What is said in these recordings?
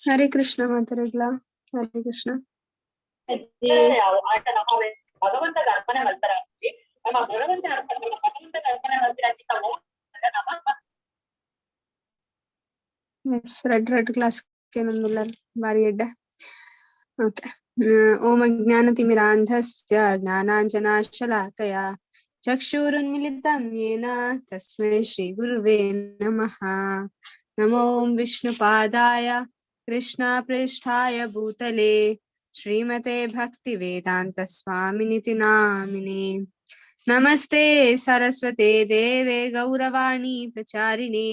ಹರೇ ಕೃಷ್ಣ ಮಾತರೆಗ್ಲ. ಹರೇ ಕೃಷ್ಣ. ಭಗವಂತಗ ಅರ್ಪಣೆ ಮಲ್ತರಾಜಿ ನಮ್ಮ ಭಗವಂತ ಅರ್ಪಣೆ ಭಗವಂತಗ ಅರ್ಪಣೆ ಮಲ್ತಿರಾಜಿ ತಾವು ನಮ್ಮ. ಎಸ್, ರೆಡ್ ರೆಡ್ ಕ್ಲಾಸ್ ಕೇನೊಂದುಲ್ಲ ಬಾರಿ ಎಡ್ಡೆ. ಓಕೆ. ಓಂ ಅಜ್ಞಾನತಿಮಿರಾಂಧಸ್ಯ ಜ್ಞಾನಾಂಜನಾಶಲಾಕಯಾ ಚಕ್ಷುರುನ್ಮಿಲಿತಂ ಯೇನ ತಸ್ಮೈ ಶ್ರೀ ಗುರುವೇ ನಮಃ. ನಮೋ ವಿಷ್ಣುಪಾದಾಯ ಕೃಷ್ಣ ಪೃಷ್ಠಾಯ ಭೂತಲೆ ಶ್ರೀಮತೆ ಭಕ್ತಿ ವೇದಾಂತ ಸ್ವಾಮಿನಿತಿ ನಾಮಿನೆ. ನಮಸ್ತೆ ಸರಸ್ವತೆ ದೇವೆ ಗೌರವಾಣಿ ಪ್ರಚಾರಿಣೆ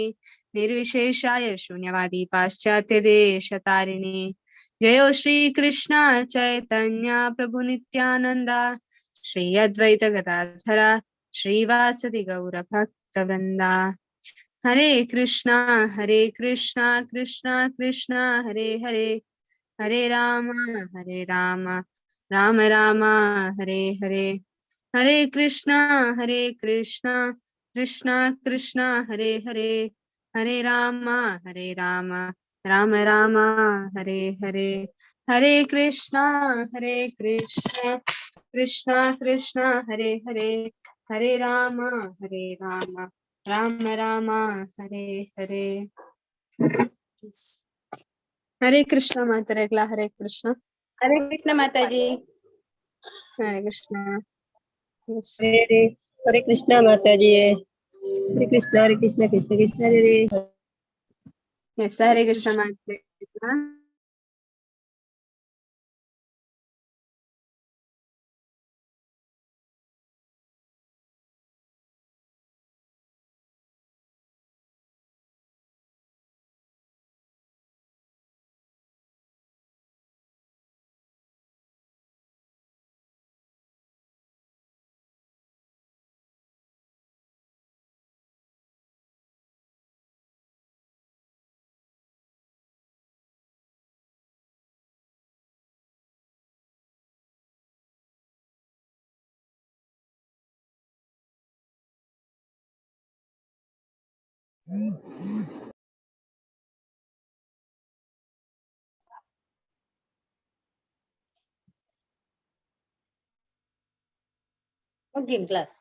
ನಿರ್ವಿಶೇಷಾಯ ಶೂನ್ಯವಾದಿ ಪಾಶ್ಚಾತ್ಯ ದೇಶ ತಾರಿಣೆ. ಜಯೋ ಶ್ರೀ ಕೃಷ್ಣ ಚೈತನ್ಯ ಪ್ರಭು ನಿತ್ಯಾನಂದ ಶ್ರೀ ಅದ್ವೈತ ಗದಾಧರ ಶ್ರೀವಾಸದಿ ಗೌರ ಭಕ್ತ ವೃಂದ. ಹರೇ ಕೃಷ್ಣ ಹರೇ ಕೃಷ್ಣ ಕೃಷ್ಣ ಕೃಷ್ಣ ಹರೇ ಹರೇ, ಹರೇ ರಾಮ ಹರೇ ರಾಮ ರಾಮ ರಾಮ ಹರೇ ಹರೇ. ಹರೇ ಕೃಷ್ಣ ಹರೇ ಕೃಷ್ಣ ಕೃಷ್ಣ ಕೃಷ್ಣ ಹರೇ ಹರೇ, ಹರೇ ರಾಮ ಹರೇ ರಾಮ ರಾಮ ರಾಮ ಹರೇ ಹರೇ. ಹರೇ ಕೃಷ್ಣ ಹರೇ ಕೃಷ್ಣ ಕೃಷ್ಣ ಕೃಷ್ಣ ಹರೇ ಹರೇ, ಹರೇ ರಾಮ ಹರೇ ರಾಮ ರಾಮ ರಾಮ ಹರೇ ಹರೇ. ಹರೇ ಕೃಷ್ಣ ಮಾತರೆಗ್ಲ. ಹರೇ ಕೃಷ್ಣ. ಹರೇ ಕೃಷ್ಣ ಮಾತಾಜಿ. ಹರೇ ಕೃಷ್ಣ. ಹರೇ ಹರೇ ಕೃಷ್ಣ ಮಾತಾಜಿ. ಹರೇ ಕೃಷ್ಣ ಹರೇ ಕೃಷ್ಣ ಕೃಷ್ಣ ಕೃಷ್ಣ ಹರೇ ಹರೇ. ಎಸ್, ಹರೇ ಕೃಷ್ಣ ಮಾತರೆಗ್ಲ. ಮುಗಿನ್ ಕ್ಲಾಸ್.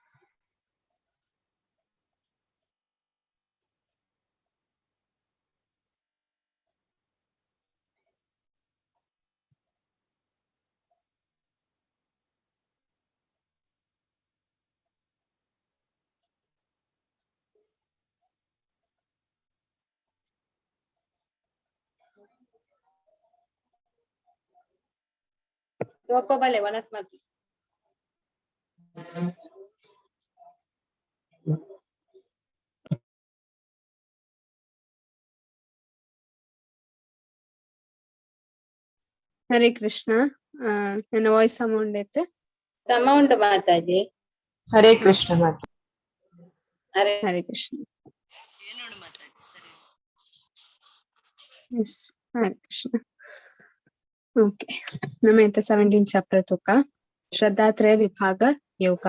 ಸೋಪ ಬಲೆ ವನಸ್ಮತಿ. ಹರೇ ಕೃಷ್ಣ. ನನ್ನ ವಾಯ್ಸ್ ಅಮೌಂಟ್ ಐತೆ? ಸಮ ಉಂಟು ಮಾತಾಜಿ. ಹರೇ ಕೃಷ್ಣ ಮಾತಾ. ಹರೇ ಹರೇ ಕೃಷ್ಣ. ಎಸ್, ಹರೇ ಕೃಷ್ಣ. ಓಕೆ, ನಮ್ಮ ಎಂತ 17 ಚಾಪ್ಟರ್ ತೂಕ ಶ್ರದ್ಧಾತ್ರಯ ವಿಭಾಗ ಯೋಗ.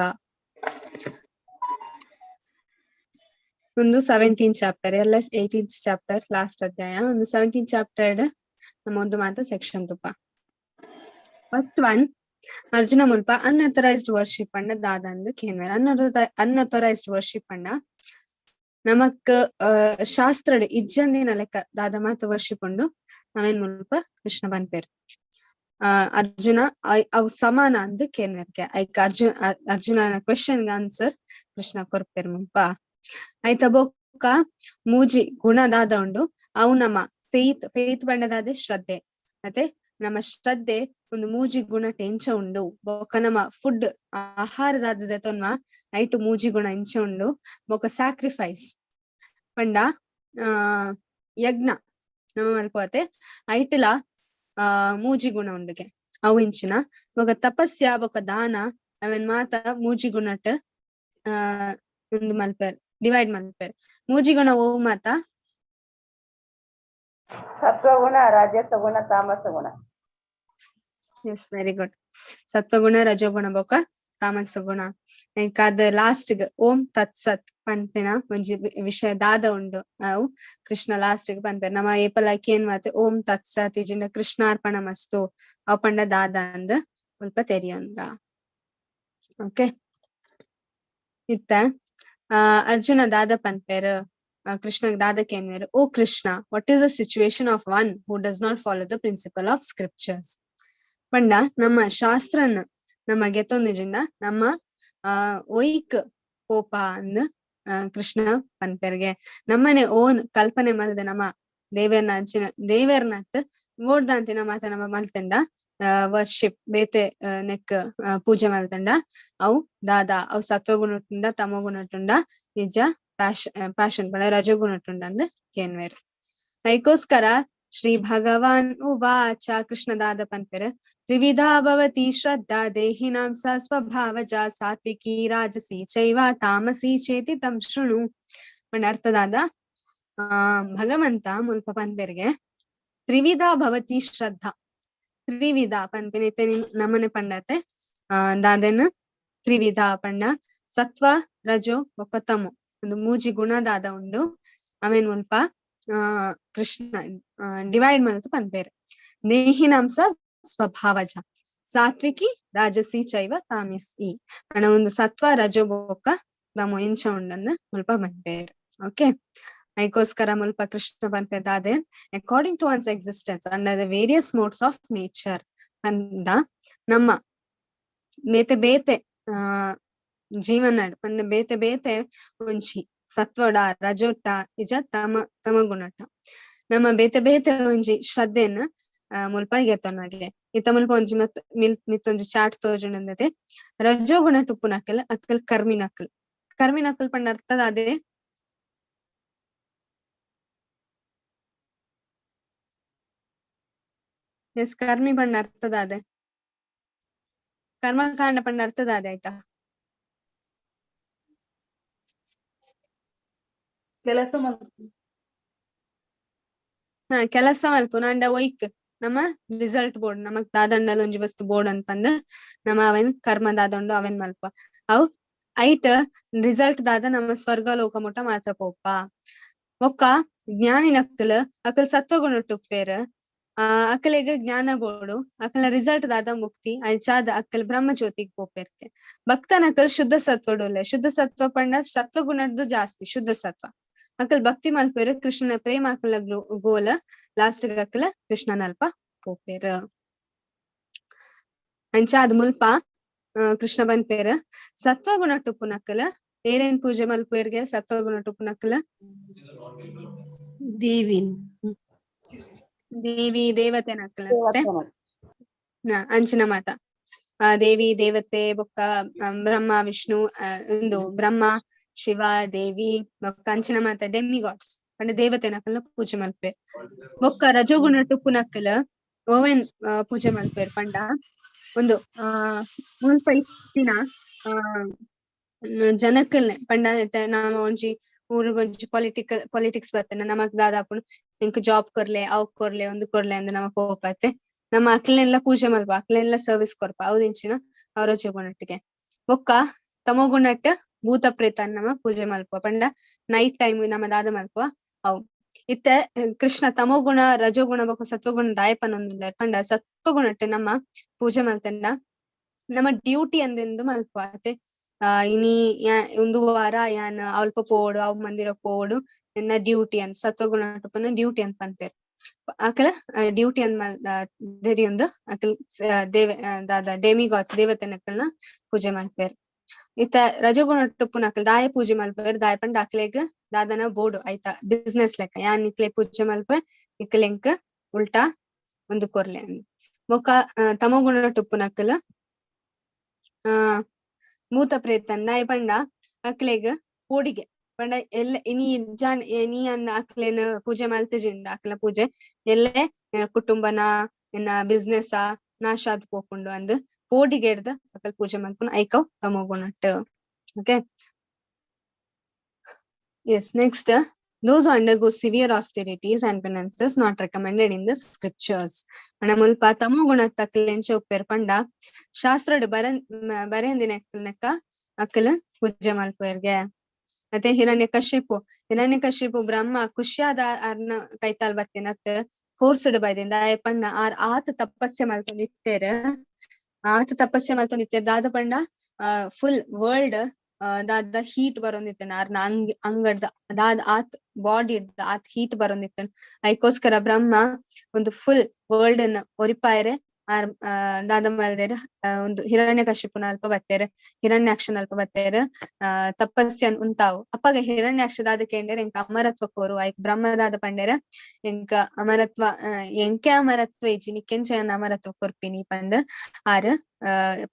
ಒಂದು 17 ಚಾಪ್ಟರ್ ಎಲ್ಲ 18 ಚಾಪ್ಟರ್ ಲಾಸ್ಟ್ ಅಧ್ಯಾಯ. ಒಂದು 17 ಚಾಪ್ಟರ್ ನಮ್ಮ ಒಂದು ಮಾತ ಸೆಕ್ಷನ್ ತುಪ್ಪ. ಫಸ್ಟ್ ಒನ್ ಅರ್ಜುನ ಮುಲ್ಪ ಅನ್ಅಥರೈಸ್ಡ್ ವರ್ಷಿಪ್ ಅಣ್ಣ ದಾದಂದು ಕೇನ್ವೇರ್. ಅನ್ಅಥರೈಸ್ಡ್ ವರ್ಷಿಪ್ ಅಣ್ಣ ನಮಕ್ ಶಾಸ್ತ್ರ ಇಜ್ಜಂದಿನ ಲೆಕ್ಕ ದಾದ ಮಾತ ವರ್ಷಿಪ್ ಉಂಡು ನಾವೇನ್ ಮುಲ್ಪ ಕೃಷ್ಣ ಬನ್ಪೇರ್. ಅರ್ಜುನ ಅವು ಸಮಾನ ಅಂದ್ ಕೇನ್ವೇರ್ಗೆ ಐಕ್ ಅರ್ಜುನನ ಕ್ವೆಶನ್ ಆನ್ಸರ್ ಕೃಷ್ಣ ಕೊರ್ಪೇರ್ ಮುಲ್ಪ. ಆಯ್ತ ಬೊಕ್ಕ ಮೂಜಿ ಗುಣ ದಾದ ಉಂಡು ಅವು ನಮ್ಮ ಫೇತ್, ಫೇತ್ ಬಣ್ಣದಾದೆ ಶ್ರದ್ಧೆ. ಮತ್ತೆ ನಮ್ಮ ಶ್ರದ್ಧೆ ಒಂದು ಮೂಜಿ ಗುಣ ಎಂಚ ಉಂಡು. ಬೊಕ್ಕ ನಮ್ಮ ಫುಡ್ ಆಹಾರದಾದದೆ ತೊನ್ವ ಐಟು ಮೂಜಿ ಗುಣ ಎಂಚ ಉಂಡು. ಬೊಕ್ಕ ಸ್ಯಾಕ್ರಿಫೈಸ್ ಪಂಡ ಯಜ್ಞ ನಮ್ಮ ಮಲ್ಪುವತೆ ಐಟುಲ ಮೂಜಿ ಗುಣ ಉಂಡುಗೆ ಅವು ಇಂಚಿನ. ಬೊಕ್ಕ ತಪಸ್ಯ ಬೊಕ್ಕ ದಾನ ಅವೆನ್ ಮಾತ ಮೂಜಿ ಗುಣಟ್ ಒಂದು ಮಲ್ಪೆರ್ ಡಿವೈಡ್ ಮಲ್ಪೆರ್. ಮೂಜಿ ಗುಣ ಓ ಮಾತ? ಸತ್ವಗುಣ, ರಾಜಸ ಗುಣ, ತಾಮಸ ಗುಣ. Yes, very good. ಸತ್ವಗುಣ, ರಜೋಗುಣ ಬೊಕ್ಕ ತಾಮಸ ಗುಣ. ಐಕಾದ್ ಲಾಸ್ಟ್ ಗ್ ಓಂ ತತ್ ಸತ್ ಪನ್ಪಿನ ಒಂಜಿ ವಿಷಯ ದಾದ ಉಂಡು ಅವು ಕೃಷ್ಣ ಲಾಸ್ಟ್ ಗ್ ಪನ್ಪೆರ್. ನಮ ಏಪಲ ಕೇನ್ ಮಾತೆ ಓಂ ತತ್ ಸತ್ ಇಜಿಂಡ ಕೃಷ್ಣಾರ್ಪಣ ಮಸ್ತು ಅವು ಪಂಡ ದಾದ ಅಂದ್ ಮುಲ್ಪ ತೆರಿಯೊನ್ಗ. ಓಕೆ, ಇತ್ತ ಅರ್ಜುನ ದಾದ ಪನ್ಪೆರ್, ಕೃಷ್ಣಗ್ ದಾದ ಕೇನ್ವೆರ್, O Krishna, what is the situation of one who does not follow the principle of scriptures? ಪಂಡ ನಮ್ಮ ಶಾಸ್ತ್ರನ್ ನಮ್ಮ ಗೆತೊಂದಿಜಿಂಡ ನಮ್ಮ ಒಯ್ಕ್ ಪೋಪ ಅಂದ್ ಕೃಷ್ಣ ಪನ್ಪೆರ್ಗೆ. ನಮ್ಮನೆ ಓನ್ ಕಲ್ಪನೆ ಮಲ್ದ ನಮ್ಮ ದೇವೆರ್ನ ಅಂಚಿನ ದೇವೆರ್ನತ್ ಓಡ್ದಾಂತಿನ ಮಾತ ನಮ್ಮ ಮಲ್ತಂಡ ವರ್ಷಿಪ್ ಬೇತೆ ನೆಕ್ ಪೂಜೆ ಮಲ್ತಂಡ ಅವು ದಾದಾ ಅವು ಸತ್ವಗುಣಟುಂಡ ತಮಗುಣಟುಂಡ ನಿಜ ಪ್ಯಾಷನ್ ಪಂಡ ರಜಗುಣಟುಂಡ ಅಂದ್ ಕೇನ್ವೆರ್. ಐಕೋಸ್ಕರ ಶ್ರೀ ಭಗವಾನ್ ಉವಾಚ ಕೃಷ್ಣ ದಾದ ಪನ್ಪೆರ್, ತ್ರಿವಿಧಾ ಭವತಿ ಶ್ರದ್ಧಾ ದೇಹಿನಾಂ ಸ ಸ್ವಭಾವಜ ಸಾತ್ವಿಕಿ ರಾಜಸಿ ಚೈವ ತಾಮಸಿ ಚೇತಿ ತಂ ಶೃಣು. ಪಂಡ ಅರ್ಥದಾದ ಭಗವಂತ ಮುಲ್ಪ ಪನ್ಪೆರ್ಗೆ ತ್ರಿವಿಧಾ ಭವತಿ ಶ್ರದ್ಧಾ, ತ್ರಿವಿಧ ಪನ್ಪಿನ ಇತ್ತೆ ನಮನೆ ಪಂಡತೆ ದಾದೆನ್ ತ್ರಿವಿಧ ಪಂಡ ಸತ್ವ ರಜೋ ಬೊಕ್ಕ ತಮೋ ಒಂದು ಮೂಜಿ ಗುಣ ದಾದ ಉಂಡು. ಅವೇನ್ ಮುಲ್ಪ ಕೃಷ್ಣ ಡಿವೈಡ್ ಮಲ್ತ್ ಪನ್ಪೆರ್. ದೇಹಿನಾಂಸ ಸ್ವಭಾವಜ ಸಾತ್ವಿಕಿ ರಾಜಸಿ ಚೈವ ತಾಮಸಿ ಪಂಡ ಒಂದು ಸತ್ವ ರಜೋ ಬೊಕ್ಕ ತಮೋ ಇಂಚ ಉಂಡಂದ್ ಮುಲ್ಪ ಪನ್ಪೆರ್. ಓಕೆ, ಐಕೋಸ್ಕರ ಮುಲ್ಪ ಕೃಷ್ಣ ಪನ್ಪೆ ದಾದೆ according to one's existence under the various modes of nature ಪಂಡ ನಮ್ಮ ಬೇತೆ ಬೇತೆ ಜೀವನ ಪಂಡ ಬೇತೆ ಬೇತೆ ಒಂಜಿ ಸತ್ವಡ ರಜೋಟ ನಿಜ ತಮ ತಮಗುಣಟ ನಮ್ಮ ಬೇತೆ ಬೇತೆ ಒಂಜಿ ಶ್ರದ್ಧೆನ್ ಮುಲ್ಪ ಗೆತ್ತೊನಾಗೆ. ಇತ್ತ ಮುಲ್ಪ ಒಂಜಿ ಮತ್ ಮಿತ್ತೊಂಜಿ ಚಾಟ್ ತೋಜುಂಡಂದತೆ ರಜೋಗುಣ ಟುಪ್ಪುನಕಲ್ ಅಕಲ್ ಕರ್ಮಿನಕಲ್. ಕರ್ಮಿನಕಲ್ ಪಂಡ ಅರ್ಥದ ಅದೇ ಎಸ್ ಕರ್ಮಿ ಪಂಡ ಅರ್ಥದ ಅದೇ ಕರ್ಮಕಾಂಡ ಪಂಡ ಅರ್ಥದ ಅದೇ ಆಯ್ತಾ? ಕೆಲಸ ಹಾ, ಕೆಲಸ ಮಲ್ಪುನ ಅಂಡ ಒಯ್ಕ್ ನಮ್ಮ ರಿಸಲ್ಟ್ ಬೋರ್ಡ್ ನಮಕ್ ದಾದಂಡಲ ಒಂಜಿ ವಸ್ತು ಬೋರ್ಡ್ ಅನ್ಪಂದ್ ನಮ್ಮ ಅವೆನ್ ಕರ್ಮ ದಾದಂಡು ಅವೆನ್ ಮಲ್ಪ ಅವು ಐಟ್ ರಿಸಲ್ಟ್ ದಾದ ನಮ್ಮ ಸ್ವರ್ಗ ಲೋಕ ಮುಟ ಮಾತ್ರ ಪೋಪ. ಬೊಕ್ಕ ಜ್ಞಾನಿನಕ್ಕಲ್ ಅಕಲ್ ಸತ್ವಗುಣ ಟುಪ್ಪೇರ್ ಅಕಲೆಗ್ ಜ್ಞಾನ ಬೋಡು ಅಕಲ್ನ ರಿಸಲ್ಟ್ ದಾದ ಮುಕ್ತಿ ಅಂಚಾದ ಅಕಲ್ ಬ್ರಹ್ಮ ಜ್ಯೋತಿಗ್ ಪೋಪೆರ್ಕೆ. ಭಕ್ತನಕಲ್ ಶುದ್ಧ ಸತ್ವಡುಲ್ಲೆ, ಶುದ್ಧ ಸತ್ವ ಪಂಡ ಸತ್ವಗುಣದ್ದು ಜಾಸ್ತಿ ಶುದ್ಧ ಸತ್ವ. ಅಕಲ್ ಭಕ್ತಿ ಮಲ್ಪೇರು ಕೃಷ್ಣನ ಪ್ರೇಮ ಅಕಲ್ನ ಗೋಲ ಲಾಸ್ಟ್ ಅಕಲ ಕೃಷ್ಣನಲ್ಪ ಪೋಪೇರ್. ಅಂಚಾದ ಮುಲ್ಪ ಕೃಷ್ಣ ಬನ್ಪೇರ್ ಸತ್ವಗುಣ ಟುಪ್ಪುನಕ್ಕಲ ಏರೇನ್ ಪೂಜೆ ಮಲ್ಪೇರ್ಗೆ ಸತ್ವಗುಣ ಟುಪ್ಪುನಕ್ಕಲ ದೇವಿನ್ ದೇವಿ ದೇವತೆ ನಕ್ಕಲ ಅಂಚಿನ ಮಾತ ದೇವಿ ದೇವತೆ ಬೊಕ್ಕ ಬ್ರಹ್ಮ ವಿಷ್ಣು ಇಂದು ಬ್ರಹ್ಮ ಶಿವ ದೇವಿ ಬೊಕ್ಕ ಅಂಚಿನ ಮಾತ ಡೆಮ್ಮಿ ಗಾಡ್ಸ್ ಪಂಡ ದೇವತೆ ನಕಲ್ನ ಪೂಜೆ ಮಲ್ಪೇರ್. ಬೊಕ್ಕ ರಜೋಗುಣ ಟುಪ್ಪುನಕ್ಕಲ ಓವೆನ್ ಪೂಜೆ ಮಲ್ಪೇರ್ ಪಂಡ ಒಂದು ಮುಲ್ಪ ಇತ್ತಿನ ಜನಕ್ಕಲ್ನೆ ಪಂಡ ನಾಮ ಒಂಜಿ ಊರುಗೊಂಜಿ ಪೊಲಿಟಿಕ್ಸ್ ಬರ್ತನೆ ನಮಕ್ ದಾದಾಪುಂಡು ಎಂಕ್ ಜಾಬ್ ಕೊರ್ಲೆ ಅವ್ ಕೊರ್ಲೆ ಒಂದು ಕೊರ್ಲೆ ಅಂದ್ ನಮಕ್ ಕೋಪತ್ತೆ ನಮ್ಮ ಅಕ್ಲೆನೆಲ್ಲ ಪೂಜೆ ಮಲ್ಪ ಅಕ್ಲೆನೆಲ್ಲ ಸರ್ವಿಸ್ ಕೊರ್ಪ ಅವು ಇಂಚಿನ ಅವ್ ರಜೋಗುಣಟ್ಟಿಗೆ. ಬೊಕ್ಕ ತಮೋಗುಣಟ್ ಭೂತ ಪ್ರೇತ ನಮ್ಮ ಪೂಜೆ ಮಲ್ಪ ಪಂಡ ನೈಟ್ ಟೈಮ್ ನಮ್ಮ ದಾದ ಮಲ್ಪ ಅವು. ಇತ್ತೆ ಕೃಷ್ಣ ತಮೋಗುಣ ರಜೋಗುಣ ಬೊಕ್ಕ ಸತ್ವಗುಣ ದಾಯಪನೊಂದುಲ್ಲೆರ್ ಪಂಡ ಸತ್ವಗುಣಟ್ ನಮ್ಮ ಪೂಜೆ ಮಲ್ತಂಡ ನಮ್ಮ ಡ್ಯೂಟಿ ಅಂದೆಂದು ಮಲ್ಪ ಅತೆ ಇನಿ ಒಂದು ವಾರ ಯಾನ್ ಅಲ್ಪ ಪೋವೊಡು ಅವು ಮಂದಿರ ಪೋವೊಡು ಎನ್ನ ಡ್ಯೂಟಿ ಅಂತ ಸತ್ವಗುಣ ಪಂಡ ಡ್ಯೂಟಿ ಅಂತ ಪನ್ಪೆರ್. ಅಕಲ ಡ್ಯೂಟಿ ಅಂದ್ ಮಲ್ ದೆರಿಯೊಂದು ಅಕಲ್ ದೇವ ದಾದ ಡೆಮಿ ಗಾಡ್ಸ್ ದೇವತೆನಕಲ್ನ ಪೂಜೆ ಮಲ್ಪೆರ್. ಇತ್ತ ರಜೋಗುಣ ಟುಪ್ಪುನಕಲ್ ದಾಯ ಪೂಜೆ ಮಲ್ಪೆರ್ ದಾಯ ಪಂಡ ಅಕ್ಲೆಗ್ ದಾದನ ಬೋಡು ಆಯ್ತಾ ಬಿಸ್ನೆಸ್ ಲೆಕ್ಕ ಯಾನ್ ನಿಕ್ಲೆ ಪೂಜೆ ಮಲ್ಪೆ ನಿಕ್ಲೆಂಕ್ ಉಲ್ಟಾ ಒಂದು ಕೊರ್ಲೆ ಅಂದ್. ಬೊಕ್ಕ ತಮೋಗುಣ ಟುಪ್ಪುನಕಲ್ ಭೂತ ಪ್ರೇತನ್ ದಾಯ ಪಂಡ ಅಕ್ಲೆಗ್ ಪೋಡಿಗೆ ಪಂಡ ಎಲ್ಲ ಇನಿ ಜಾನ್ ನೀ ಅನ್ನ ಅಕ್ಲೆನ್ ಪೂಜೆ ಮಲ್ತಿಜಿಂಡ ಅಕ್ಲ ಪೂಜೆ ಎಲ್ಲೆ ಕುಟುಂಬನ ಎನ್ನ ಬಿಸ್ನೆಸ್ ನಾಶ ಆದ್ ಪೋಪುಂಡು ಅಂದ್ ಪೋಡಿಗೆಡ್ದ್ ಅಕಲ್ ಪೂಜೆ ಮಲ್ಪುನ ಐಕವ್ ತಮೋಗುಣಟ್. Okay, yes, next Those who undergo severe austerities and penances not recommended in the scriptures. ಪಂಡ ಮುಲ್ಪ ತಮೋ ಗುಣತ್ತಕ್ಲ್ ಎಂಚ ಉಪ್ಪೆರ್ ಪಂಡ ಶಾಸ್ತ್ರಡ್ ಬರೆಂದಿನಕ್ಲ್ನಕ ಅಕ್ಲ್ ಪೂಜೆ ಮಲ್ಪುವೆರ್ಗೆ. ಮತ್ತೆ ಹಿರಣ್ಯಕಶಿಪು, ಹಿರಣ್ಯಕಶಿಪು ಬ್ರಹ್ಮ ಖುಷಿಯಾದ ಅರ್ನ ಕೈತಾಲ್ ಬತ್ತಿನತ್ ಫೋರ್ಸ್ಡ್ ಬೈದಿಂದ ಆಯೆ ಪಂಡ ಆರ್ ಆತ ತಪಸ್ಸೆ ಮಲ್ತೊಂದಿತ್ತೆರ್, ಆತ ತಪಸ್ಸೆ ಮಲ್ತೊಂದಿತ್ತೆರ್ ದಾದ ಪಂಡ ಫುಲ್ ವರ್ಲ್ಡ್ ದಾದ ಹೀಟ್ ಬರೊಂದಿತ್ತನ ಆರ್ನ ಅಂಗಡ್ದ ದಾದ ಆತ್ ಬಾಡಿ ಆತ್ ಹೀಟ್ ಬರೊಂದಿತ್ತನ. ಐಕೋಸ್ಕರ ಬ್ರಹ್ಮ ಒಂದು ಫುಲ್ ವರ್ಲ್ಡ್ ನ ಒರಿಪಾಯರೆ ಆರ್ ದಾದ ಮಲ್ದೇರ್ ಒಂದು ಹಿರಣ್ಯಕಶಿಪುನ ಅಲ್ಪ ಬತ್ತೇರ್, ಹಿರಣ್ಯಾಕ್ಷನ ಅಲ್ಪ ಬತ್ತೇರ್, ತಪಸ್ಯನ್ ಉಂತಾವು. ಅಪ್ಪಗ ಹಿರಣ್ಯಾಕ್ಷ ದಾದ ಕೇಂಡೇರ್ ಎಂಕ ಅಮರತ್ವ ಕೋರು. ಐಕ್ ಬ್ರಹ್ಮದಾದ ಪಂಡೇರ ಎಂಕ ಅಮರತ್ವ ಎಂಕೆ ಅಮರತ್ವ ಇಜ್ಜಿ ನಿಕ್ಕೆಂಚ ಅಮರತ್ವ ಕೊರ್ಪಿನಿ ಪಂದ್ ಆರ್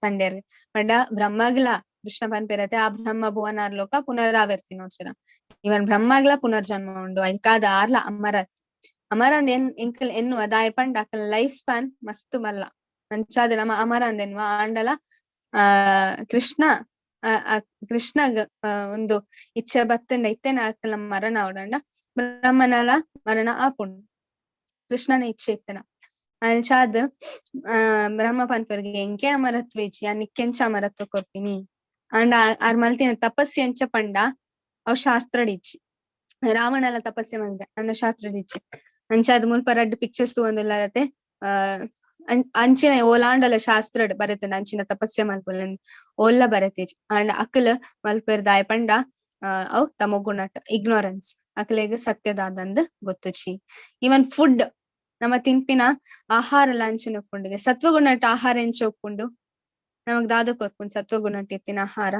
ಪಂಡೇರ್. ಪಂಡ ಬ್ರಹ್ಮಗ್ಲ ಕೃಷ್ಣ ಪನ್ಪೆರತೆ ಆ ಬ್ರಹ್ಮ ಭುವನಾರ್ ಲೋಕ ಪುನರಾವರ್ತಿ ನೋಡ್ಸರ, ಇವನ್ ಬ್ರಹ್ಮಗ್ಲ ಪುನರ್ಜನ್ಮ ಉಂಡು ಐಕಾದ ಆರ್ಲ ಅಮರತ್ ಅಮರ ಅಂದ್ ಎಂಕಲ್ ಎನ್ನುವ ದಾಯ ಪಂಡ ಅಕಲ್ ಲೈಫ್ ಸ್ಪ್ಯಾನ್ ಮಸ್ತ್ ಮಲ್ಲ ಅಂಚಾದ ನಮ್ಮ ಅಮರ ಅಂದ್ ಎನ್ನುವ ಆಂಡಲ ಆ ಕೃಷ್ಣ ಕೃಷ್ಣ ಒಂದು ಇಚ್ಛೆ ಬತ್ತಂಡ ಇತ್ತೇನ ಅಕಲ್ನ ಮರಣ ಅವಡಂಡ ಬ್ರಹ್ಮನಲ ಮರಣ ಆಪುಂಡು ಕೃಷ್ಣನ ಇಚ್ಛೆ ಇತ್ತನ. ಅಂಚಾದ್ ಬ್ರಹ್ಮ ಪನ್ಪೆರ್ಗೆ ಎಂಕೆ ಅಮರತ್ವ ಇಜ್ಜಿ ನಿಕ್ಕೆಂಚ ಅಮರತ್ವ ಕೊರ್ಪಿನಿ ಅಂಡ ಆರ್ ಮಲ್ತಿನ ತಪಸ್ಸೆ ಎಂಚ ಪಂಡ ಅವ್ ಶಾಸ್ತ್ರಡ್ ಇಜ್ಜಿ. ರಾವಣಲ ತಪಸ್ಸೆ ಮಲ್ದೆ ಅಂಡ ಶಾಸ್ತ್ರಡ್ ಇಜ್ಜಿ. ಅಂಚಾದ್ ಮುಲ್ಪ ರಡ್ಡ್ ಪಿಕ್ಚರ್ಸ್ ತೂವೊಂದುಲ್ಲರತೆ ಅಂಚಿನ ಓಲಾಂಡಲ ಶಾಸ್ತ್ರಡ್ ಬರೆತುಂಡ ಅಂಚಿನ ತಪಸ್ಸೆ ಮಲ್ಪುಲ ಓಲ್ಲ ಬರೆತಿಜಿ. ಅಂಡ ಅಕಲ್ ಮಲ್ಪೆರ್ ದಾಯ ಪಂಡ ಅವ್ ತಮೋಗುಣಟ್ ಇಗ್ನೋರೆನ್ಸ್ ಅಕಲೆಗ್ ಸತ್ಯದಾದಂದ್ ಗೊತ್ತುಚಿ. ಈವನ್ ಫುಡ್ ನಮ್ಮ ತಿನ್ಪಿನ ಆಹಾರ ಎಲ್ಲ ಅಂಚಿನ ಉಪ್ಪುಂಡುಗೆ ಸತ್ವಗುಣಟ್ ಆಹಾರ ಎಂಚ ಉಪ್ಪುಂಡು ನಮಗ್ ದಾದ ಕೊರ್ಪುಂಡು ಸತ್ವಗುಣಟ್ ಇತ್ತಿನ ಆಹಾರ.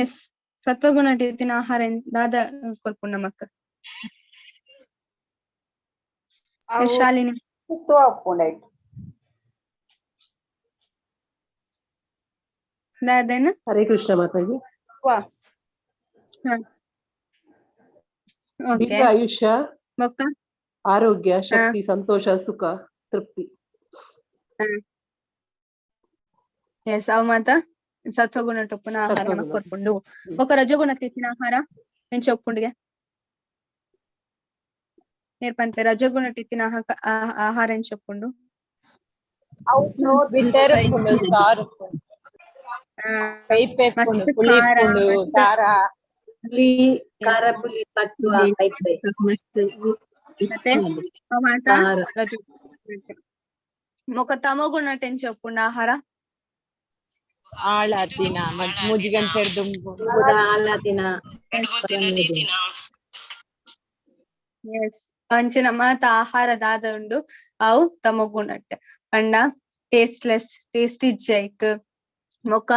ಎಸ್, ಸತ್ವಗುಣಟ್ ಇತ್ತಿನ ಆಹಾರ ದಾದ ಕೊರ್ಪುಂಡು ನಮಕ್? ಶಾಲಿನಿ ದಾದೇನ? ಹರೇ ಕೃಷ್ಣ ಮಾತಾಜಿ. ದೀರ್ಘ ಆಯುಷ್ಯ, ಆರೋಗ್ಯ, ಶಕ್ತಿ, ಸಂತೋಷ, ಸುಖ, ತೃಪ್ತಿ. ಎಸ್, ಅವು ಮಾತ ಸತ್ವಗುಣ ಟೊಪ್ಪುನ ಆಹಾರ ನಮಕ್ ಕೊರ್ಪುಂಡು. ಬೊಕ್ಕ ರಜೋಗುಣ ತಿತ್ತಿನ ಆಹಾರ ಎಂಚ ಉಪ್ಪುಂಡುಗೆ ಏರ್ ಪನ್ಪೆ? ರಜೋಗುಣ ತಿತ್ತಿನ ಆಹಾರ ಎಂಚ ಉಪ್ಪುಂಡು? ಮೊಕ ತಮೋಗುಣ ಎಂಚ ಉಪ್ಪುಂಡು ಆಹಾರ? ಅಂಚಿನ ಮಾತ ಆಹಾರ ದಾದ ಉಂಡು ಅವು ತಮೋಗುಣಟ್ ಪಂಡ ಟೇಸ್ಟ್ಲೆಸ್, ಟೇಸ್ಟ್ ಇಜ್ಜಿ ಐಕ್. ಮೊಕ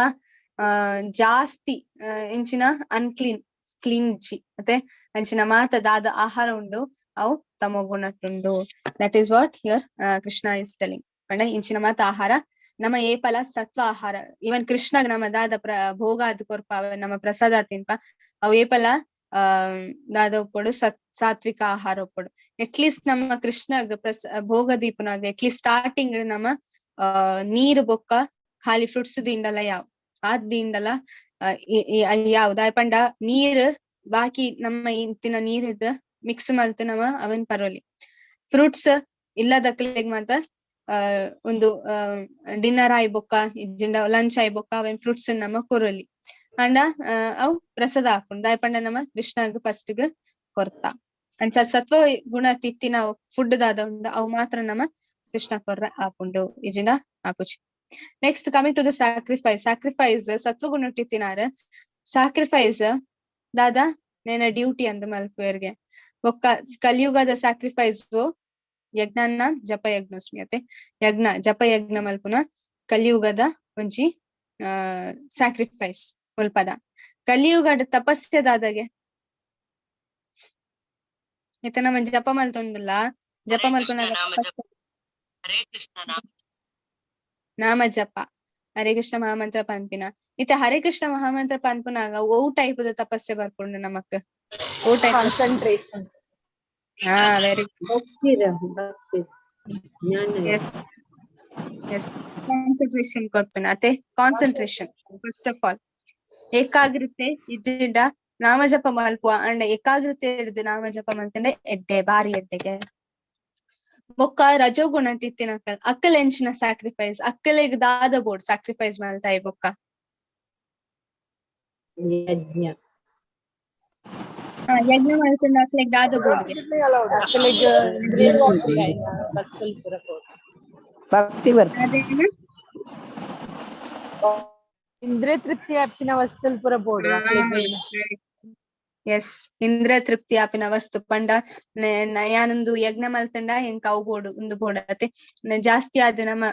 ಜಾಸ್ತಿ ಎಂಚಿನ ಅನ್ಕ್ಲೀನ್, ಕ್ಲೀನ್ ಇಜ್ಜಿ. ಮತ್ತೆ ಅಂಚಿನ ಮಾತ ದಾದ ಆಹಾರ ಉಂಡು ಅವು ತಮೋಗುಣಟ್ಟುಂಡು. That is what here Krishna is telling. ಪಂಡ ಇಂಚಿನ ಮಾತ ಆಹಾರ ನಮ್ಮ ಏಪಲ ಸತ್ವ ಆಹಾರ. ಇವನ್ ಕೃಷ್ಣಗ್ ನಮ್ಮ ದಾದ ಭೋಗ ಅದು ಕೊರ್ಪ ನಮ್ಮ ಪ್ರಸಾದ ತಿನ್ಪ ಅವು ಏಪಲ ದಾದ ಉಪ್ಪುಡು ಸಾತ್ವಿಕ ಆಹಾರ ಉಪ್ಪುಡು. ಅಟ್ಲೀಸ್ಟ್ ನಮ್ಮ ಕೃಷ್ಣಗ್ ಭೋಗ ದೀಪನಾಗ ಅಟ್ಲೀಸ್ಟ್ ಸ್ಟಾರ್ಟಿಂಗ್ ನಮ್ಮ ನೀರು ಬೊಕ್ಕ ಖಾಲಿ ಫ್ರೂಟ್ಸ್ ದಿಂಡಲ ಯಾವ ಆದ್ ದಿಂಡಲ ಯಾವ್ದು ಪಂಡ ನೀರ್ ಬಾಕಿ ನಮ್ಮ ಇಂತಿನ ನೀರಿದ್ ಮಿಕ್ಸ್ ಮಲ್ತ್ ನಮ್ಮ ಅವನ್ ಪರೋಲಿ. ಫ್ರೂಟ್ಸ್ ಇಲ್ಲದಕ್ಲೆಗ್ ಮಾತ ಒಂದು ಡಿನ್ನರ್ ಆಯ್ ಬೊಕ್ಕ ಇಜ್ಜಿಂಡ ಲಂಚ್ ಆಯ್ ಬೊಕ್ಕ ಅವನ್ ಫ್ರೂಟ್ಸ್ ನಮ್ಮ ಕೊರೊಲಿ. ಅಂಡ ಅವು ಪ್ರಸಾದ ಹಾಕೊಂಡು ದಾಯ ಪಂಡ ನಮ್ಮ ಕೃಷ್ಣಗ್ ಫಸ್ಟ್ ಗ್ ಕೊರ್ತಾ. ಅಂಚ ಸತ್ವ ಗುಣ ತಿತ್ತಿನ ಫುಡ್ ದಾದ ಉಂಡು ಅವು ಮಾತ್ರ ನಮ್ಮ ಕೃಷ್ಣ ಕೊರ್ರ ಆಪುಂಡು ಇಜಿಂಡ ಆಪುಜಿ. Next coming to the sacrifice. Sacrifice ಸತ್ವಗುಣ ತಿತ್ತಿನಾರ ಸ್ಯಾಕ್ರಿಫೈಸ್ ದಾದಾ ನೇನ ಡ್ಯೂಟಿ ಅಂದ ಮಲ್ಪುವೆರ್ಗೆ. ಬೊಕ್ಕ ಕಲಿಯುಗದ ಸ್ಯಾಕ್ರಿಫೈಸ್ ಯಜ್ಞನ ಜಪ ಯಜ್ಞಸ್ಮಿಯತೆ ಯಜ್ಞ ಜಪ ಯಜ್ಞ ಮಲ್ಪುನ ಕಲಿಯುಗದ ಒಂಜಿ ಸ್ಯಾಕ್ರಿಫೈಸ್ ಮುಲ್ಪದ. ಕಲಿಯುಗದ ತಪಸ್ಸೆ ದಾದಾಗೆ ಇತ್ತ ನಮ್ಮ ಜಪ ಮಲ್ತೊಂಡುಲ್ಲ ಜಪ ಮಲ್ಪುನ ನಾಮ ಜಪ ಹರೇ ಕೃಷ್ಣ ಮಹಾಮಂತ್ರ ಪನ್ಪಿನ ಇತ್ತ ಹರೇ ಕೃಷ್ಣ ಮಹಾಮಂತ್ರ ಪನ್ಪುನಾಗ ಓ ಟೈಪ್ ದ ತಪಸ್ಸೆ ಬರ್ಪುಂಡು ನಮಕ್? ಓ ಟೈಪ್ ಕಾನ್ಸಂಟ್ರೇಷನ್. ಹಾ, ವೆರಿ ಭಕ್ತಿ ಭಕ್ತಿ. S S concentration ಕೊರ್ಪಿನ ಅತೆ. Concentration first of all. ಏಕಾಗ್ರತೆ ಇಜ್ಜಿಂಡ ನಾಮ ಜಪ ಮಲ್ಪುವ ಅಂಡ ಏಕಾಗ್ರತೆ ಹಿಡ್ದು ನಾಮ ಜಪ ಮಲ್ತಂಡೆ ಎಡ್ಡೆ ಬಾರಿ ಎಡ್ಡೆಗೆ. ಬೊಕ್ಕ ರಜೋಗುಣ ಇತ್ತಿನ ಅಕ್ಕಲ್ ಎಂಚಿನ ಸ್ಯಾಕ್ರಿಫೈಸ್, ಅಕ್ಕಲೆಗ್ ದಾದ ಬೋರ್ಡ್ ಸ್ಯಾಕ್ರಿಫೈಸ್ ಮಲ್ತಾಯಿ ಬೊಕ್ಕ? ಯಜ್ಞ. ಯಜ್ಞ ಮಲ್ತಂಡ ಅಕ್ಲೆಗ್ ದಾದ ಬೋರ್ಡ್ಗೆ? ಭಕ್ತಿ ಬರ್ತದೆ. ಅದೇನ? ಇಂದ್ರಿಯ ತೃಪ್ತಿ ಆಪಿನ ವಸ್ತುಲ್ ಪೂರ ಬೋಡು. ಎಸ್, ಇಂದ್ರ ತೃಪ್ತಿ ಆಪಿನ ವಸ್ತು ಪಂಡ ಯಾನೊಂದು ಯಜ್ಞ ಮಲ್ತಂಡ ಎಂಕ್ ಅವು ಬೋಡು, ಉಂದು ಬೋಡು ಅತೆ. ಜಾಸ್ತಿ ಆದ್ ನಮ್ಮ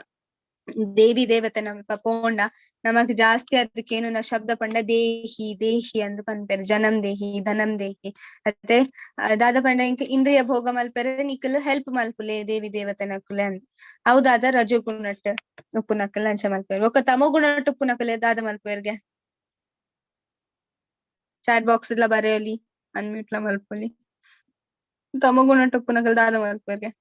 ದೇವಿ ದೇವತೆ ನಮ್ಮ ಪೋಂಡ ನಮಕ್ ಜಾಸ್ತಿ ಅದಕ್ಕೆ ಶಬ್ದ ಪಂಡ ದೇಹಿ ದೇಹಿ ಅಂದ್ ಪನ್ಪೆರ್. ಜನಂ ದೇಹಿ, ಧನಂ ದೇಹಿ ಅತ್ತೆ. ದಾದ ಪಂಡ ಇಂಕ್ ಇಂದ್ರಿಯ ಭೋಗ ಮಲ್ಪೆರೆ ನಿಕುಲು ಹೆಲ್ಪ್ ಮಲ್ಪುಲೆ ದೇವಿ ದೇವತೆನಕುಲೆ ಅಂದ್. ಹೌದಾದ ರಜೋಗುಣಟ್ ಉಪ್ಪುನಕುಲು ಅಂಚ ಮಲ್ಪೆರ್. ಬೊಕ್ಕ ತಮೋಗುಣಟ್ ಉಪ್ಪುನಕುಲೆ ದಾದ ಮಲ್ಪೆರ್ಗೆ? ಚಾಟ್ ಬಾಕ್ಸ್ ಲ ಬರೆಯಲಿ, ಅನ್ಮ್ಯೂಟ್ ಲ ಮಲ್ಪೊಲಿ. ತಮೋಗುಣಟ್ ಉಪ್ಪುನಕುಲು ದಾದ ಮಲ್ಪೆರ್ಗೆ?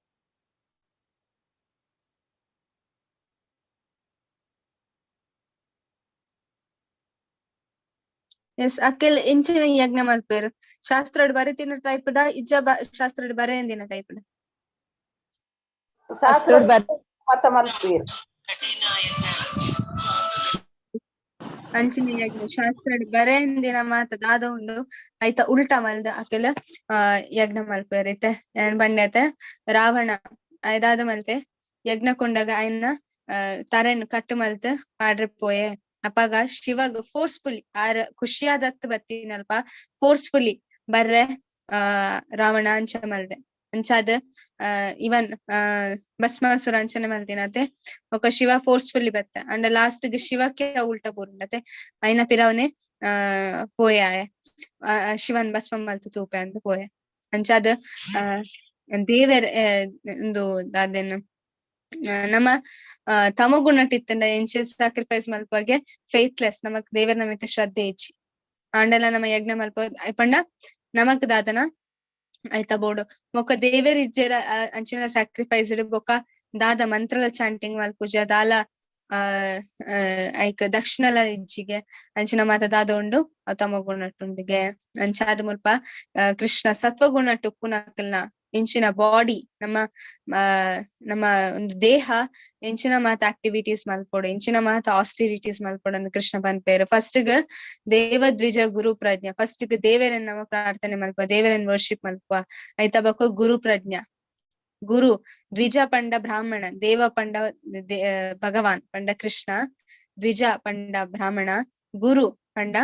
ಎಸ್, ಅಕ್ಕೆಲ್ ಎಂಚಿನ ಯಜ್ಞ ಮಲ್ಪೆರ್? ಶಾಸ್ತ್ರಡ್ ಬರೆತಿನ ಟೈಪ್ ಡ ಇಜ್ಜ ಶಾಸ್ತ್ರಡ್ ಬರೆಯಂದಿನ ಟೈಪ್ ಡ? ಶಾಸ್ತ್ರ ಮತ ಮಲ್ಪುವೆರ್. ಅಂಚಿನ ಯಜ್ಞ ಶಾಸ್ತ್ರಡ್ ಬರೆಯಂದಿನ ಮಾತ ದಾದ ಉಂಡು ಐತ ಉಲ್ಟಾ ಮಲ್ದ ಅಕೆಲ ಯಜ್ಞ ಮಲ್ಪೆರ್. ಇತ್ತೆ ಏನ್ ಪಂಡೆ ರಾವಣ ದಾದ ಮಲ್ತೆ ಯಜ್ಞ ಕೊಂಡಾಗ ಅಯ್ನ ತರೆನ್ ಕಟ್ಟು ಮಲ್ತ್ ಪಾಡ್ರೆ ಪೋಯೆ. ಅಪಗ ಶಿವಗ್ ಫೋರ್ಸ್ಫುಲಿ ಆರ್ ಖುಷಿಯಾದತ್ ಬತ್ತಿನಲ್ಪ ಫೋರ್ಸ್ಫುಲಿ ಬರ್ರೆ ರಾವಣ ಅಂಚ ಮಲ್ದೆ. ಅಂಚಾದ ಇವನ್ ಭಸ್ಮಾಸುರ ಅಂಚನೆ ಮಲ್ದಿನತೆ. ಬೊಕ ಶಿವ ಫೋರ್ಸ್ಫುಲಿ ಬತ್ತ ಅಂಡ ಲಾಸ್ಟ್ ಗ್ ಶಿವಕ್ಕೆ ಉಲ್ಟ ಪೂರ್ಣತೆ ಐನ ಪಿರವನೆ ಪೋಯ ಶಿವನ್ ಭಸ್ಮ ಮಲ್ತ್ ತೂಪೆ ಅಂತ ಪೋಯೆ. ಅಂಚಾದ ದೇವೆರ್ ಒಂದು ದಾದೇನ ನಮ್ಮ ತಮಗುಣಟ್ ಇತ್ತಂಡ ಎಂಚ ಸ್ಯಾಕ್ರಿಫೈಸ್ ಮಲ್ಪಗೆ ಫೇತ್ಲೆಸ್, ನಮಕ್ ದೇವರ ನಮಿತ ಶ್ರದ್ಧೆ ಇಜ್ಜಿ. ಆಂಡಲ ನಮ್ಮ ಯಜ್ಞ ಮಲ್ಪ ಪಂಡ ನಮಕ್ ದಾದನ ಆಯ್ತಾ ಬೋಡು. ಬೊಕ್ಕ ದೇವೆರ್ ಇಜ್ಜೆರ ಅಂಚಿನ ಸ್ಯಾಕ್ರಿಫೈಸ್ ಬೊಕ್ಕ ದಾದ ಮಂತ್ರಲ ಚಾಂಟಿಂಗ್ ಮಲ್ಪುಜ ದಾಲ ಐಕ್ ದಕ್ಷಿಣಲ ಇಜ್ಜಿಗೆ ಅಂಚಿನ ಮಾತ ದಾದ ಉಂಡು ತಮಗುಣಟ್ಟುಂಡಿಗೆ. ಅಂಚಾದ ಮುಲ್ಪ ಕೃಷ್ಣ ಸತ್ವಗುಣಟ್ಟು ಉಪ್ಪುನಕಲ್ನ ಇಂಚಿನ ಬಾಡಿ ನಮ್ಮ ನಮ್ಮ ಒಂದು ದೇಹ ಎಂಚಿನ ಮಾತ ಆಕ್ಟಿವಿಟೀಸ್ ಮಲ್ಪೊಡು, ಎಂಚಿನ ಮಾತ ಆಸ್ಟಿರಿಟೀಸ್ ಮಲ್ಪೊಡು ಅಂದ್ ಕೃಷ್ಣ ಪನ್ಪೇರು. ಫಸ್ಟ್ ಗ್ ದೇವ ದ್ವಿಜ ಗುರು ಪ್ರಜ್ಞ, ಫಸ್ಟ್ ಗ್ ದೇವರನ್ನ ನಮ್ಮ ಪ್ರಾರ್ಥನೆ ಮಲ್ಪ, ದೇವರನ್ನ ವರ್ಷಿಪ್ ಮಲ್ಪ. ಆಯ್ತಾ ಬೊಕ್ಕ ಗುರು ಪ್ರಜ್ಞ, ಗುರು ದ್ವಿಜ ಪಂಡ ಬ್ರಾಹ್ಮಣ, ದೇವ ಪಂಡ ಭಗವಾನ್ ಪಂಡ ಕೃಷ್ಣ, ದ್ವಿಜ ಪಂಡ ಬ್ರಾಹ್ಮಣ, ಗುರು ಪಂಡ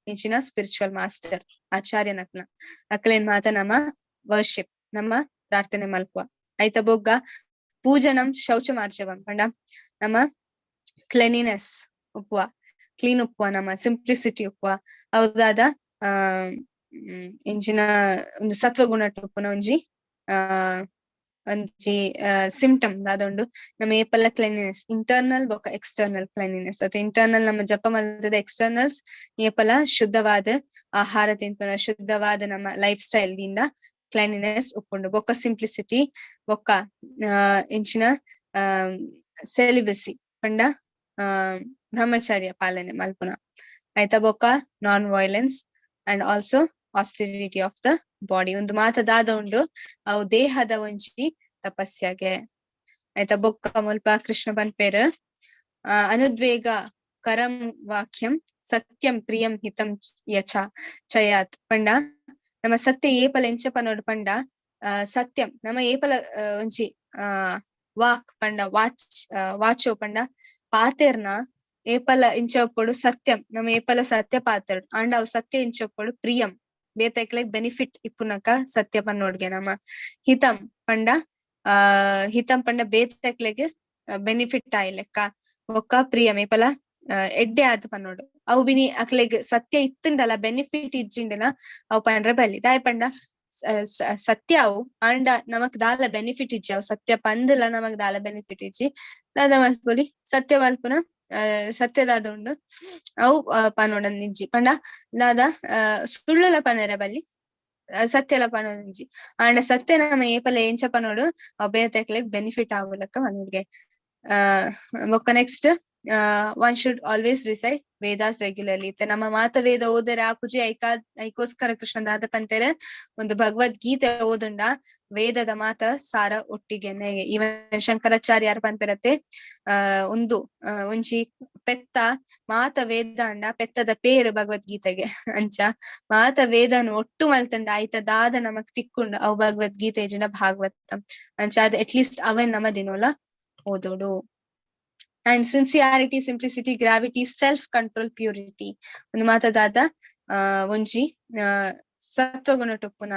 ಇಂಚಿನ ಸ್ಪಿರಿಚುವಲ್ ಮಾಸ್ಟರ್ ಆಚಾರ್ಯನಕ್ನ ಅಕ್ಲೇನ್ ಮಾತ ನಮ್ಮ ವರ್ಷಿಪ್ ನಮ್ಮ ಪ್ರಾರ್ಥನೆ ಮಲ್ಪುವ. ಆಯ್ತಾ ಬೊಗ್ಗ ಪೂಜನಂ ಶೌಚ ಮಾರ್ಜವಂ ಪಂಡ ನಮ್ಮ ಕ್ಲೆನಿನೆಸ್ ಉಪ್ಪುವ, ಕ್ಲೀನ್ ಉಪ್ಪುವ, ನಮ್ಮ ಸಿಂಪ್ಲಿಸಿಟಿ ಉಪ್ಪುವ. ಹೌದಾದ ಇಂಚಿನ ಒಂದು ಸತ್ವಗುಣ ಉಪ್ಪುನ ಒಂಜಿ ಒಂಜಿ ಸಿಂಪ್ಟಮ್ ದಾದ ಉಂಡು ನಮ್ಮ ಏಪಲ್ಲ ಕ್ಲೆನಿನೆಸ್, ಇಂಟರ್ನಲ್ ಬೊಕ್ಕ ಎಕ್ಸ್ಟರ್ನಲ್ ಕ್ಲೆನಿನೆಸ್. ಅಥವಾ ಇಂಟರ್ನಲ್ ನಮ್ಮ ಜಪ ಮಲ್ತದ, ಎಕ್ಸ್ಟರ್ನಲ್ಸ್ ಏಪಲ ಶುದ್ಧವಾದ ಆಹಾರ ತಿನ್ಪುನ, ಶುದ್ಧವಾದ ನಮ್ಮ ಲೈಫ್ ಸ್ಟೈಲ್ ದಿಂದ ಕ್ಲೆನಿನೆಸ್ ಉಪ್ಪುಂಡು. ಬೊಕ್ಕ ಸಿಂಪ್ಲಿಸಿಟಿ, ಬೊಕ್ಕ ಇಂಚಿನ ಸೆಲಿಬಸಿ ಪಂಡ ಬ್ರಹ್ಮಚಾರ್ಯ ಪಾಲನೆ ಮಲ್ಪುನ. ಆಯ್ತಾ ಬೊಕ್ಕ non violence and also austerity of the body. ಒಂದು ಮಾತ ದಾದ ಉಂಡು ಅವು ದೇಹದ ಒಂಜಿ ತಪಸ್ಯಾಗೆ. ಆಯ್ತಾ ಬೊಕ್ಕ ಮುಲ್ಪ ಕೃಷ್ಣ ಪನ್ಪೇರು ಅನುದ್ವೇಗ ಕರಂ ವಾಕ್ಯಂ ಸತ್ಯಂ ಪ್ರಿಯಂ ಹಿತಂ ಯಚ ಚಯಾತ್ ಪಂಡ ನಮ್ಮ ಸತ್ಯ ಏಪಲ ಎಂಚ ಪನೋಡು ಪಂಡ ಸತ್ಯಂ ನಮ್ಮ ಏಪಲ ಒಂಜಿ ವಾಕ್ ಪಂಡ ವಾಚ್ ವಾಚೋ ಪಂಡ ಪಾತೆರ್ನ ಏಪಲ ಇಂಚೊಪ್ಪೊಡು ಸತ್ಯಂ ನಮ್ಮ ಏಪಲ ಸತ್ಯ ಪಾತೆರ್ಡು ಅಂಡ ಅವು ಸತ್ಯ ಇಂಚೊಪ್ಪೊಡು ಪ್ರಿಯಂ ಬೇತೈಕ್ಲೆಗ್ ಬೆನಿಫಿಟ್ ಇಪ್ಪುನಕ ಸತ್ಯ ಪನ್ನೋಡ್ಗೆ. ನಮ್ಮ ಹಿತಂ ಪಂಡ ಹಿತಂ ಪಂಡ ಬೇತಕ್ಲೆಗ್ ಬೆನಿಫಿಟ್ ಆಯ್ಲೆಕ್ಕ ಬೊಕ್ಕ ಪ್ರಿಯಂ ಏಪಲ ಎಡ್ಡೆ ಆದ್ ಪನ್ನೋಡು ಅವು ಬಿನಿ ಅಕ್ಲೆಗ್ ಸತ್ಯ ಇತ್ತುಂಡಲ ಬೆನಿಫಿಟ್ ಇಜ್ಜಿಂಡನ ಅವು ಪಂಡ್ರೆ ಬಲ್ಲಿ ದಾಯ ಪಂಡ ಸತ್ಯ ಅವು ಅಂಡ ನಮಕ್ ದಾಲ ಬೆನಿಫಿಟ್ ಇಜ್ಜಿ ಅವು ಸತ್ಯ ಪಂದಲ ನಮಕ್ ದಾಲ ಬೆನಿಫಿಟ್ ಇಜ್ಜಿ ದಾದ ಮಲ್ಪೊಲಿ ಸತ್ಯ ಮಲ್ಪುನ ಸತ್ಯದಾದ ಉಂಡು ಅವು ಪನೋಡನ್ ಇಜ್ಜಿ ಪಂಡ ದಾದ ಸುಳ್ಳುಲ ಪನರೆ ಬಲ್ಲಿ ಸತ್ಯಲ ಪನೊಂಜಿ ಆಂಡ ಸತ್ಯ ನಮ್ಮ ಏಪಲ ಎಂಚ ಪನೋಡು ಅವ್ ಬೇತೆಕ್ಲೆಗ್ ಬೆನಿಫಿಟ್ ಆವಲಕ್ಕ ಮನೋಡ್ಗೆ. ಬೊಕ್ಕ next one should always recite Vedas regularly. ಇತ್ತೆ ನಮ್ಮ ಮಾತ ವೇದ ಓದರೆ ಆಪುಜಿ ಐಕೋಸ್ಕರ ಕೃಷ್ಣ ದಾದ ಪಂತೆರ್ ಒಂದು ಭಗವದ್ಗೀತೆ ಓದುಂಡ ವೇದದ ಮಾತ್ರ ಸಾರ ಒಟ್ಟಿಗೆನೆ. ಈವನ್ ಶಂಕರಾಚಾರ್ಯರ್ ಪನ್ಪೆರತ್ತೆ ಒಂದು ಒಂಜಿ ಪೆತ್ತ ಮಾತ ವೇದ ಅಂಡ ಪೆತ್ತದ ಪೇರು ಭಗವದ್ಗೀತೆಗೆ ಅಂಚ ಮಾತ ವೇದನ್ ಒಟ್ಟು ಮಲ್ತಂಡ ಆಯ್ತ ದಾದ ನಮಕ್ ತಿಕ್ಕುಂಡು ಅವು ಭಗವದ್ಗೀತೆ ಇಜ್ಜಿಂಡ ಭಾಗವತಂ ಅಂಚ ಅದ್ ಅಟ್ಲೀಸ್ಟ್ ಅವನ್ ನಮ ದಿನೋಲ ಓದೋಡು. And sincerity, simplicity, gravity, self control, purity ಒಂದು ಮಾತದಾದ ಒಂಜಿ ಸತ್ವಗುಣ ಟೊಪ್ಪುನ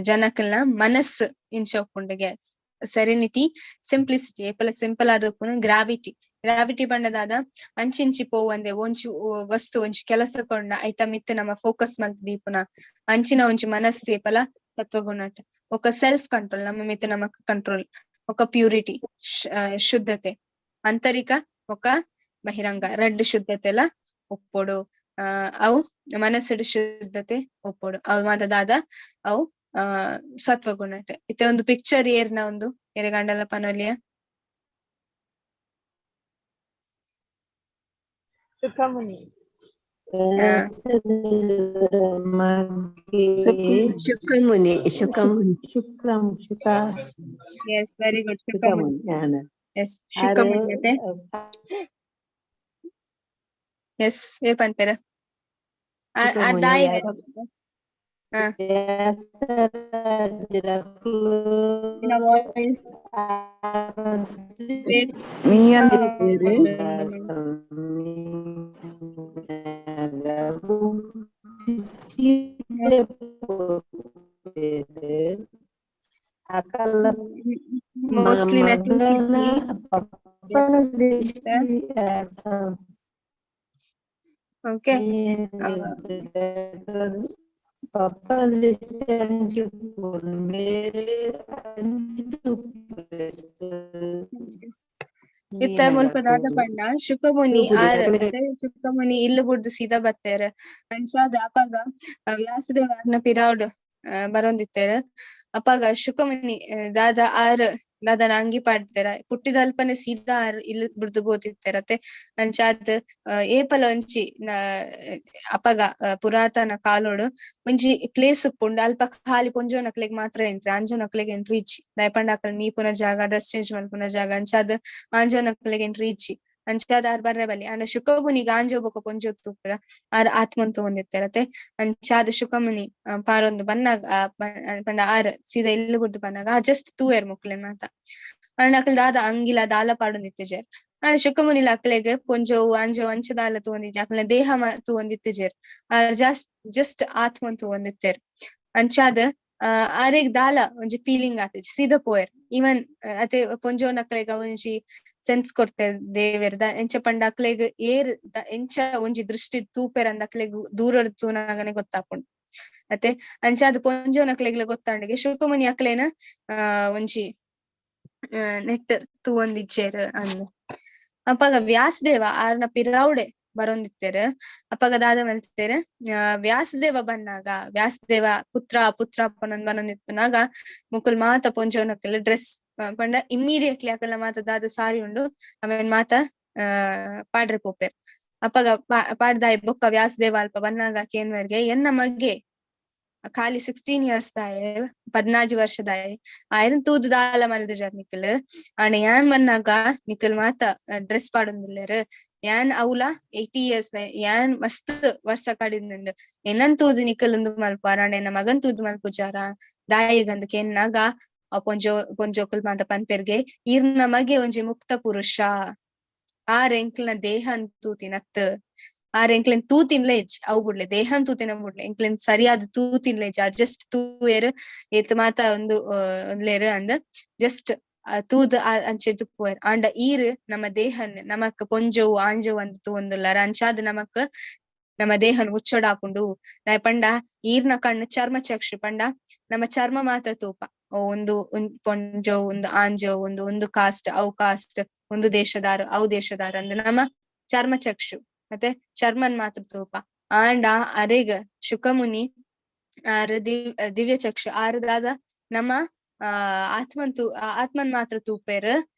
ಜನಕಲ್ನ ಮನಸ್ಸು ಇಂಚ ಉಪ್ಪುಂಡುಗೆ. ಸೆರೆನಿಟಿ, ಸಿಂಪ್ಲಿಸಿಟಿ ಏಪಲ ಸಿಂಪಲ್ ಆದ ಉಪ್ಪುನ, ಗ್ರಾವಿಟಿ ಗ್ರಾವಿಟಿ ಬಣ್ಣದಾದ ಅಂಚಿಂಚಿ ಪೋವಂದೆ ಒಂಜಿ ವಸ್ತು ಒಂಜಿ ಕೆಲಸ ಕೊಂಡ ಐತ ಮಿತ್ತು ನಮ್ಮ ಫೋಕಸ್ ಮಲ್ತ್ ದೀಪುನ ಅಂಚಿನ ಒಂಜಿ ಮನಸ್ಸು ಏಪಲ ಸತ್ವಗುಣ. ఒక ಸೆಲ್ಫ್ ಕಂಟ್ರೋಲ್ ನಮ್ಮ ಮಿತ್ತು ನಮಕ್ ಕಂಟ್ರೋಲ್, ఒక ಪ್ಯೂರಿಟಿ ಶುದ್ಧತೆ ಆಂತರಿಕ ఒక ಬಹಿರಂಗ ರಡ್ಡು ಶುದ್ಧತೆಲ ಒಪ್ಪೊಡು. ಅವು ಮನಸ್ಸುಡು ಶುದ್ಧತೆ ಒಪ್ಪೊಡು ಅವು ಮಾತದಾದ ಅವು ಸತ್ವಗುಣಟ್. ಇತ್ತೆ ಒಂದು ಪಿಕ್ಚರ್ ಏರ್ನ ಒಂದು ಎರೆಗಂಡಲ ಪನೊಲಿಯ Sukhamuni Shukamuni Shukamuni Shuka yes very good Shukamuni. Yes Shukamuni ಅತೆ. ಎಸ್ ಏರ್ ಪನ್ಪೆರ ದಾಯಿ mostly okay. ಇತ್ತ ಮುಲ್ಪ ದಾದ ಪಂಡ ಶುಕಮುನಿ ಆರ್ ಶುಕಮುನಿ ಇಲ್ಲು ಬುಡ್ದು ಸೀದಾ ಬತ್ತೇರ್ ಅಂಚಾದ್ ಅಪಗ ವ್ಯಾಸದೇವ ಅರ್ನ ಪಿರಾವ್ಡ್ ಬರೊಂದಿತ್ತೇರ್. ಅಪಗ ಶುಕಮುನಿ ದಾದ ಆರ್ ದಾದನ ಅಂಗಿ ಪಾಡ್ದೆರ ಪುಟ್ಟಿದಲ್ಪನೆ ಸೀದಾ ಆರ್ ಇಲ್ಲು ಬುಡ್ದು ಬೋತಿತ್ತೆರತೆ. ಅಂಚಾದ್ ಏಪಲ ಒಂಜಿ ಅಪಗ ಪುರಾತನ ಕಾಲೋಡು ಒಂಜಿ ಪ್ಲೇಸ್ ಉಪ್ಪುಂಡು ಅಲ್ಪ ಖಾಲಿ ಪೊಂಜೋನಕ್ಲೆಗ್ ಮಾತ್ರ ಎಂಟ್ರಿ ಆಂಜೋನಕ್ಲೆಗ್ ಎಂಟ್ರಿ ಇಜ್ಜಿ. ದಾಯೆ ಅಕಲ್ ಮೀಪುನ ಜಾಗ ಡ್ರೆಸ್ ಚೇಂಜ್ ಮಲ್ಪುನ ಜಾಗ ಅಂಚಾದ್ ಆಂಜೋನಕ್ಲೆಗ್ ಎಂಟ್ರಿ ಇಜ್ಜಿ. ಅಂಚಾದ್ ಆರ್ ಬರ್ರೆ ಬಲ್ಲಿ. ಆಂಡ ಶುಕಮುನಿಗ್ ಆಂಜೋ ಬೊಕ ಪೊಂಜೋ ತೂಪುರ ಆರ್ ಆತ್ಮನ್ ತೂವೊಂದಿತ್ತೆರತೆ. ಅಂಚಾದ್ ಶುಕಮುನಿ ಪಾರೊಂದು ಬನ್ನಾಗ ಪಂಡ ಆರ್ ಸೀದಾ ಇಲ್ಲು ಬುಡ್ದು ಬನ್ನಾಗ ಆ ಜಸ್ಟ್ ತೂವೆರ್ ಮೊಕ್ಲೆನ್ ಮಾತ. ಆಂಡ ಅಕಲ್ ದಾದ ಅಂಗಿಲ ದಾಲ ಪಾಡೊಂದಿತ್ತಿಜೆರ್. ಆಂಡ ಶುಕಮುನಿಲ ಅಕ್ಲೆಗ್ ಪೊಂಜೋವು ಆಂಜೋವು ಅಂಚ ದಾಲ ತೂವೊಂದಿಜ್ಜಿ ಅಕ್ಲೆನ ದೇಹ ತೂವೊಂದಿತ್ತಿಜೆರ್. Are just ಆತ್ಮನ್ ತೂವೊಂದಿತ್ತೆರ್. ಅಂಚಾದ್ ಆರೆಗ್ ದಾಲ ಒಂಜಿ ಫೀಲಿಂಗ್ ಆತಿಜಿ ಸೀದಾ ಪೋಯೆರ್. ಈವನ್ ಅತೆ ಪೊಂಜೋನಕ್ಲೆಗ್ ಒಂಜಿ ಸೆನ್ಸ್ ಕೊರ್ತೆರ್ ದೇವೆರ್ ಎಂಚ ಪಂಡ ಅಕ್ಲೆಗ್ ಏರ್ ಎಂಚ ಒಂಜಿ ದೃಷ್ಟಿ ತೂಪೆರ್ ಅಂದ್ ಅಕ್ಲೆಗ್ ದೂರಡ್ ತೂನಾಗನೆ ಗೊತ್ತಾಪುಂಡು ಅತೆ. ಅಂಚಾದ್ ಪೊಂಜೋನಕ್ಲೆಗ್ಲ ಗೊತ್ತಾಂಡಿಗೆ ಶುಕಮುನಿ ಅಕ್ಲೆನ ಒಂಜಿ ನೆಟ್ ತೂವೊಂದಿಜ್ಜೆರ್ ಅಂದ್. ಅಪಗ ವ್ಯಾಸದೇವ ಆರ್ನ ಪಿರೌಡೆ ಬರೊಂದಿತ್ತೆರ್. ಅಪಗ ದಾದ ಮಲ್ತೆರ್ ವ್ಯಾಸದೇವ ಬನ್ನಾಗ ವ್ಯಾಸದೇವ ಪುತ್ರ ಪುತ್ರ ಪನೊಂದ್ ಬರೊಂದಿಪ್ಪುನಾಗ ಮುಕುಲ್ ಮಾತ ಪೊಂಜೋನಕ್ಲೆ ಡ್ರೆಸ್ ಪಂಡ ಇಮ್ಮಿಡಿಯೇಟ್ಲಿ ಅಕಲ್ನ ಮಾತ ದಾದ ಸಾರಿ ಉಂಡು ಆಮೇಲೆ ಮಾತ ಪಾಡ್ರೆ ಪೋಪೆರ್. ಅಪಗ ಪಾಡ್ದಾಯಿ ಬೊಕ್ಕ ವ್ಯಾಸದೇವ ಅಲ್ಪ ಬನ್ನಾಗ ಕೇನ್ವರ್ಗೆ ಎನ್ನ ಮಗೆ ಖಾಲಿ 16 ಇಯರ್ಸ್ ದಾಯೆ 14 ವರ್ಷದಾಯೆ ಆಯನ್ ತೂದು ದಾಲ ಮಲ್ದಿಜಾರ್ ನಿಕಲ್. ಆಂಡ ಯಾನ್ ಬನ್ನಾಗ ನಿಕಲ್ ಮಾತ ಡ್ರೆಸ್ ಪಾಡೊಂದುಲ್ಲೆರ್. ಯಾನ್ ಅವ್ಲ 80 ಇಯರ್ಸ್ ಯಾನ್ ಮಸ್ತ್ ವರ್ಷ ಕಡಿದಿಂಡು ಎನ್ನನ್ ತೂದು ನಿಕಲ್ ಉಂದು ಮಲ್ಪಾರ ಆಂಡ ಎನ್ನ ಮಗನ್ ತೂದು ಮಲ್ಪುಜಾರ ದಾಯೆಗಂದ್ ಕೆನ್ನಾಗ ಆ ಪೊಂಜೋಕುಲ್ ಮಾತ ಪನ್ಪೆರ್ಗೆ ಈರ್ನ ಮಗೆ ಒಂಜಿ ಮುಕ್ತ ಪುರುಷ ಆರ್ ಎಂಕ್ಲ್ನ ದೇಹನ್ ತೂತಿನತ್ ಆರ್ ಎಂಕ್ಲೆನ್ ತೂತಿನ್ಲೆ ಇಜ್ಜಿ ಅವು ಬುಡ್ಲೆ ದೇಹನ್ ತೂತಿನ ಬುಡ್ಲೆ ಎಂಕ್ಲೆನ್ ಸರಿಯಾದ ತೂತಿನ್ಲೆ ಇಜ್ಜಿ ಆರ್ ಜಸ್ಟ್ ತೂಯೆರ್ ಏತ್ ಮಾತ ಒಂದು ಒಂದ್ಲೇರ್ ಅಂದ್ ಜಸ್ಟ್ ತೂದ್ ಅಂಚೆಡ್ದು ಪೋಯೆರ್. ಆಂಡ ಈರ್ ನಮ್ಮ ದೇಹನ್ ನಮಕ್ ಪೊಂಜೋವು ಆಂಜೋವು ಅಂದ್ ತೂವೊಂದುಲ್ಲಾರ ಅಂಚಾದ್ ನಮಕ್ ನಮ್ಮ ದೇಹನ್ ಮುಚ್ಚೊಡಾಪುಂಡು. ದಾಯೆ ಪಂಡ ಈರ್ನ ಕಣ್ಣು ಚರ್ಮ ಚಕ್ಷು ಪಂಡ ನಮ್ಮ ಚರ್ಮ ಮಾತ್ರ ತೂಪ ಒಂದು ಪೊಂಜೋವು ಒಂದು ಆಂಜೋವು ಒಂದು ಒಂದು ಕಾಸ್ಟ್ ಅವು ಕಾಸ್ಟ್ ಒಂದು ದೇಶದಾರು ಅವು ದೇಶದಾರು ಅಂದ್ ನಮ್ಮ ಚರ್ಮ ಚಕ್ಷು ಮತ್ತೆ ಚರ್ಮನ್ ಮಾತ್ರ ತೂಪ. ಆಂಡ ಅರೆಗ್ ಶುಕಮುನಿ ಆರ್ ದಿವ್ಯ ಚಕ್ಷು ಆರ್ ದಾದ ನಮ್ಮ ಆ ಆತ್ಮನ್ ತೂ ಆತ್ಮನ್ ಮಾತ್ರ ತೂಪೆರ್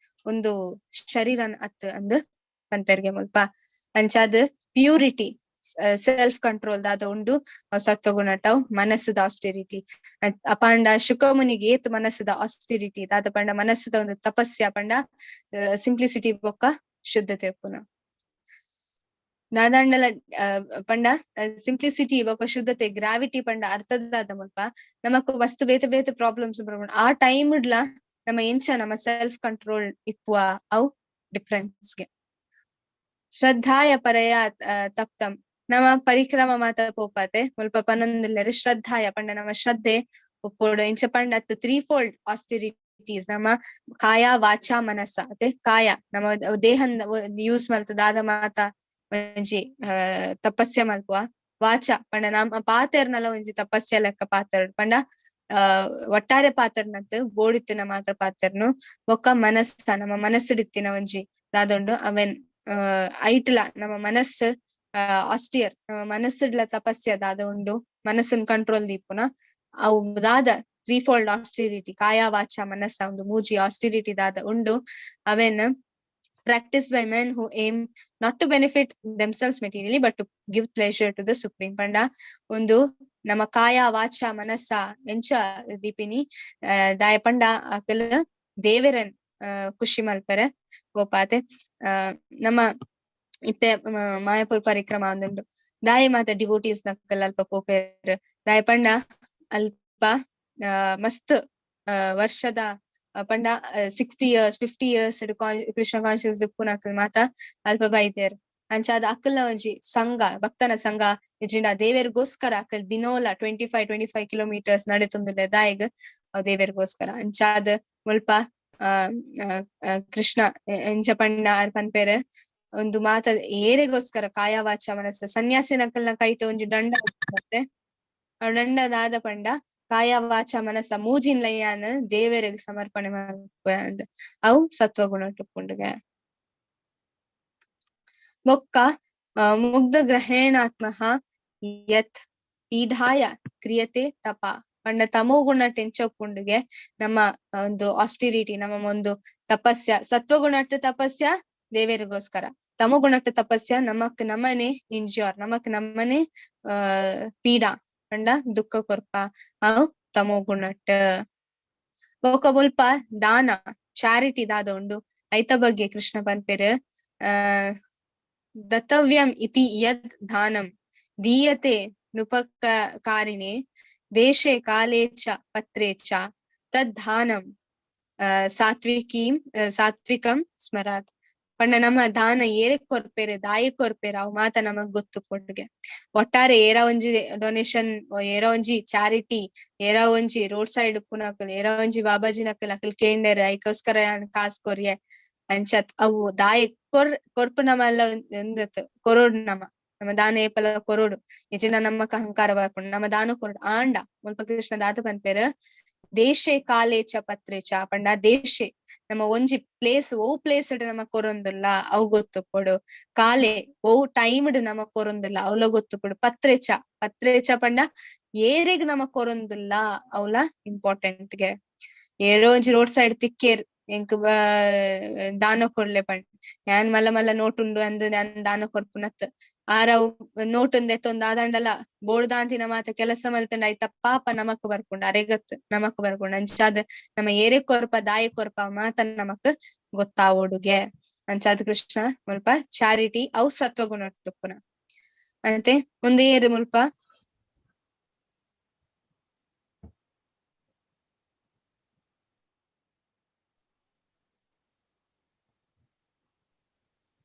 ಒಂದು ಶರೀರನ್ ಅತ್ ಅಂದ್ ಪನ್ಪೆರ್ಗೆ ಮುಲ್ಪ. ಅಂಚಾದ್ ಪ್ಯೂರಿಟಿ ಸೆಲ್ಫ್ ಕಂಟ್ರೋಲ್ ದಾದ ಉಂಡು ಸತ್ವಗುಣಟವ್ ಮನಸ್ಸುದ ಆಸ್ಟಿರಿಟಿ. ಅಪಾಂಡ ಶುಕಮುನಿಗೆ ಏತ್ ಮನಸ್ಸುದ ಆಸ್ಟಿರಿಟಿ ದಾದ ಪಂಡ ಮನಸ್ಸುದ ಒಂದು ತಪಸ್ಯ ಪಂಡ ಸಿಂಪ್ಲಿಸಿಟಿ ಬೊಕ್ಕ ಶುದ್ಧತೆ ಉಪ್ಪುನ ದಾದಾಂಡಲ ಪಂಡ ಸಿಂಪ್ಲಿಸಿಟಿ ಬೊಕ್ಕ ಶುದ್ಧತೆ ಗ್ರಾವಿಟಿ ಪಂಡ ಅರ್ಥದಾದ ಮುಲ್ಪ ನಮಕ್ ವಸ್ತು ಬೇತೆ ಬೇತೆ ಪ್ರಾಬ್ಲಮ್ಸ್ ಬರ್ಪುಂಡು. ಆ ಟೈಮ್ ಡ್ಲ ನಮ್ಮ ಎಂಚ ನಮ್ಮ ಸೆಲ್ಫ್ ಕಂಟ್ರೋಲ್ ಇಪ್ಪುವ ಅವು ಡಿಫ್ರೆನ್ಸ್ ಗೆ. ಶ್ರದ್ಧಾಯ ಪರಯ ತಪ್ತಂ ನಮ್ಮ ಪರಿಕ್ರಮ ಮಾತ ಪೋಪಾತೆ ಮುಲ್ಪ ಪನೊಂದುಲ್ಲೆರ್. ಶ್ರದ್ಧಾಯ ಪಂಡ ನಮ್ಮ ಶ್ರದ್ಧೆ ಉಪ್ಪೊಡು. ಇಂಚ ಪಂಡ ತ್ರೀ ಫೋಲ್ಡ್ ಆಸ್ಟಿರಿಟೀಸ್ ನಮ್ಮ ಕಾಯ ವಾಚ ಮನಸ್ಸ ಅತೆ ಕಾಯ ನಮ್ಮ ದೇಹ ಯೂಸ್ ಮಲ್ತ ದಾದ ಮಾತ ಒಂಜಿ ತಪಸ್ಯ ಮಲ್ಪುವ. ವಾಚ ಪಂಡ ನಮ್ಮ ಪಾತೆರ್ನಲ ಒಂಜಿ ತಪಸ್ಯ ಲೆಕ್ಕ ಪಾತೆರ್ ಪಂಡ ಒಟ್ಟಾರೆ ಪಾತೆರ್ನತ್ ಬೋಡಿತ್ತಿನ ಮಾತ್ರ ಪಾತೆರ್ನು. ಬೊಕ್ಕ ಮನಸ್ಸ ನಮ್ಮ ಮನಸ್ಸುಡಿತ್ತಿನ ಒಂಜಿ ದಾದುಂಡು ಅವೆನ್ ಐಟ್ಲ ನಮ್ಮ ಮನಸ್ಸು ಆಸ್ಟಿಯರ್ ನಮ್ಮ ಮನಸ್ಸುಡ್ಲ ತಪಸ್ಯ ದಾದ ಉಂಡು ಮನಸ್ಸನ್ ಕಂಟ್ರೋಲ್ ದೀಪುನ ಅವು ದಾದ ತ್ರೀ ಫೋಲ್ಡ್ ಆಸ್ಟಿರಿಟಿ ಕಾಯ ವಾಚ ಮನಸ್ಸ ಒಂದು ಮೂಜಿ ಆಸ್ಟಿರಿಟಿ ದಾದ ಉಂಡು ಅವೆನ್ practiced by men who aim not to benefit themselves materially but to give pleasure to the supreme. ಪಂಡ ಒಂದು ನಮ್ಮ ಕಾಯ ವಾಚ ಮನಸ್ಸ ಎಂಚ ದೀಪಿನಿ ದಾಯ ಪಂಡ ಅಕಲ್ ದೇವರನ್ ಖುಷಿ ಮಲ್ಪರೆ ಗೋಪಾತೆ. ನಮ್ಮ ಇತ್ತೆ ಮಾಯಾಪುರ ಪರಿಕ್ರಮ ಒಂದುಂಡು ದಾಯ ಮಾತ ಡಿವೋಟೀಸ್ ನಕ್ಕಲ್ ಅಲ್ಪ ಪೋಪೆರ್ ದಾಯ ಪಂಡ ಅಲ್ಪ ಮಸ್ತ್ ವರ್ಷದ ಪಂಡ 60 years 50 years Krishna conscious ಇಪ್ಪುನಕಲ್ ಮಾತ ಅಲ್ಪ ಬೈದೆರ್. ಅಂಚಾದ ಅಕಲ್ನ ಒಂಜಿ ಸಂಘ ಭಕ್ತನ ಸಂಘ ನಿಜಿಂಡ ದೇವೆರ್ಗೋಸ್ಕರ ಅಕಲ್ ದಿನೋಲ 25 ಕಿಲೋಮೀಟರ್ಸ್ ನಡೆತೊಂದುಲ್ಲೆ ದಾಯಗ್ ದೇವೆರ್ಗೋಸ್ಕರ. ಅಂಚಾದ ಮುಲ್ಪ ಕೃಷ್ಣ ಎಂಚ ಪಂಡ ಆರ್ ಪನ್ಪೆರ್ ಒಂದು ಮಾತ ಏರೆಗೋಸ್ಕರ ಕಾಯ ವಾಚ ಮನಸ್ಸ ಸನ್ಯಾಸಿನಕಲ್ನ ಕೈಟ್ ಒಂಜಿ ದಂಡ ಮತ್ತೆ ದಂಡ ದಾದ ಪಂಡ ಕಾಯ ವಾಚ ಮನಸ್ಸ ಮೂಜಿನ್ ಲಯ್ಯಾನ್ ದೇವರಿಗೆ ಸಮರ್ಪಣೆ ಮಲ್ಪುವೆ ಅಂದ್ ಅವು ಸತ್ವಗುಣ ಉಪ್ಪುಂಡುಗೆ. ಬೊಕ್ಕ ಮುಗ್ಧ ಗ್ರಹೇಣಾತ್ಮಃ ಯತ್ ಪೀಢಾಯ ಕ್ರಿಯತೆ ತಪ ಪಂಡ ತಮೋ ಗುಣ ಟೆಂಚ ಉಪ್ಪುಂಡುಗೆ ನಮ್ಮ ಒಂದು ಆಸ್ಟಿರಿಟಿ ನಮ್ಮ ಒಂದು ತಪಸ್ಯ ಸತ್ವಗುಣಟ್ಟು ತಪಸ್ಯ ದೇವರಿಗೋಸ್ಕರ, ತಮೋ ಗುಣಟ್ಟು ತಪಸ್ಯ ನಮಕ್ ನಮನೆ ಇಂಜ್ಯೂರ್ ನಮಕ್ ನಮನೆ ಪೀಡಾ ಪಂಡ ದುಃಖ ಕೊರ್ಪ ಅವು ತಮೋ ಗುಣಟ್. ಬೊಕ್ಕ ಮುಲ್ಪ ದಾನ ಚಾರಿಟಿ ದಾದ ಉಂಡು ಐತ ಬಗ್ಗೆ ಕೃಷ್ಣ ಪನ್ಪೆರ್ ದತ್ತವ್ಯಂ ಇತಿ ಯದ್ ದಾನಂ ದೀಯತೆ ನುಪಕಾರಿಣೆ ದೇಶೆ ಕಾಲೇ ಚ ಪತ್ರೆ ಚ ತದ್ ದಾನಂ ಸಾತ್ವಿಕೀಂ ಸಾತ್ವಿಕಂ ಸ್ಮರಾತ್. ಪಂಡ ನಮ್ಮ ದಾನ ಏರೆ ಕೊರ್ಪೆರೆ ದಾಯ ಕೊರ್ಪೆರೆ ಅವು ಮಾತ ನಮಗ್ ಗೊತ್ತು ಪೊಡ್ಗೆ. ಒಟ್ಟಾರೆ ಏರ ಒಂಜಿ ಡೊನೇಷನ್ ಏರ ಒಂಜಿ ಚಾರಿಟಿ ಏರ ಒಂಜಿ ರೋಡ್ ಸೈಡ್ ಉಪ್ಪುನಕಲ್ ಏರ ಒಂಜಿ ಬಾಬಾಜಿನಕಲ್ ಅಕಲ್ ಕೇಂಡೇರ್ ಐಕೋಸ್ಕರ ಕಾಸ್ ಕೊರಿಯೆ ಅಂಚತ್ ಅವು ದಾಯ ಕೊರ್ಪು ನಮಲ್ಲ ಒಂದತ್ ಕೊರೋಡ್ ನಮ ನಮ್ಮ ದಾನ ಏಪಲ ಕೊರೋಡು ನಿಜನ ನಮ್ಮಕ ಅಹಂಕಾರ ಬರ್ಪುಂಡು ನಮ್ಮ ದಾನ ಕೊರೋಡು. ಆಂಡ ಮುಲ್ಪ ಕೃಷ್ಣ ದಾದ ಪನ್ಪೆರ್ ದೇಶೆ ಕಾಲೇ ಚ ಪತ್ರೆ ಚ ಪಂಡ ದೇಶೆ ನಮ್ಮ ಒಂಜಿ ಪ್ಲೇಸ್ ಓ ಪ್ಲೇಸ್ ನಮ ಕೊರೊಂದುಲ್ಲ ಅವು ಗೊತ್ತುಪೊಡು, ಕಾಲೇ ಓ ಟೈಮ್ ನಮ ಕೊರೊಂದುಲ್ಲ ಅವ್ಲ ಗೊತ್ತುಪೊಡು, ಪತ್ರೆ ಚ ಪತ್ರೆ ಚ ಪಂಡ ಏರೆಗ್ ನಮ ಕೊರೊಂದುಲ್ಲ ಅವ್ಲ ಇಂಪಾರ್ಟೆಂಟ್ ಗೆ. ಏರೋ ಒಂಜಿ ರೋಡ್ ಸೈಡ್ ತಿಕ್ಕೇರ್ ಎಂಕ್ ದಾನ ಕೊರ್ಲೆ ಪಂಡ ಯಾನ್ ಮಲ್ಲ ಮಲ್ಲ ನೋಟ್ ಉಂಡು ಅಂದ್ ಯಾನ್ ದಾನ ಕೊರ್ಪುನತ್ ಆರವು ನೋಟ್ ಉಂದು ಎತ್ತೊಂದು ಆದಂಡಲ ಬೋಡ್ದಾಂತಿನ ಮಾತ ಕೆಲಸ ಮಲ್ತಂಡ ಐತ ಪಾಪ ನಮಕ್ ಬರ್ಪುಂಡು ಅರೆಗತ್ ನಮಕ್ ಬರ್ಪುಂಡು. ಅಂಚಾದ್ ನಮ್ಮ ಏರೆ ಕೊರ್ಪ ದಾಯ ಕೊರ್ಪ ಮಾತ ನಮಕ್ ಗೊತ್ತಾವೋಡುಗೆ. ಅಂಚಾದ್ ಕೃಷ್ಣ ಮುಲ್ಪ ಚಾರಿಟಿ ಅವು ಸತ್ವಗುಣ ಉಪ್ಪುನ ಅಂತೆ ಒಂದು ಏರು ಮುಲ್ಪ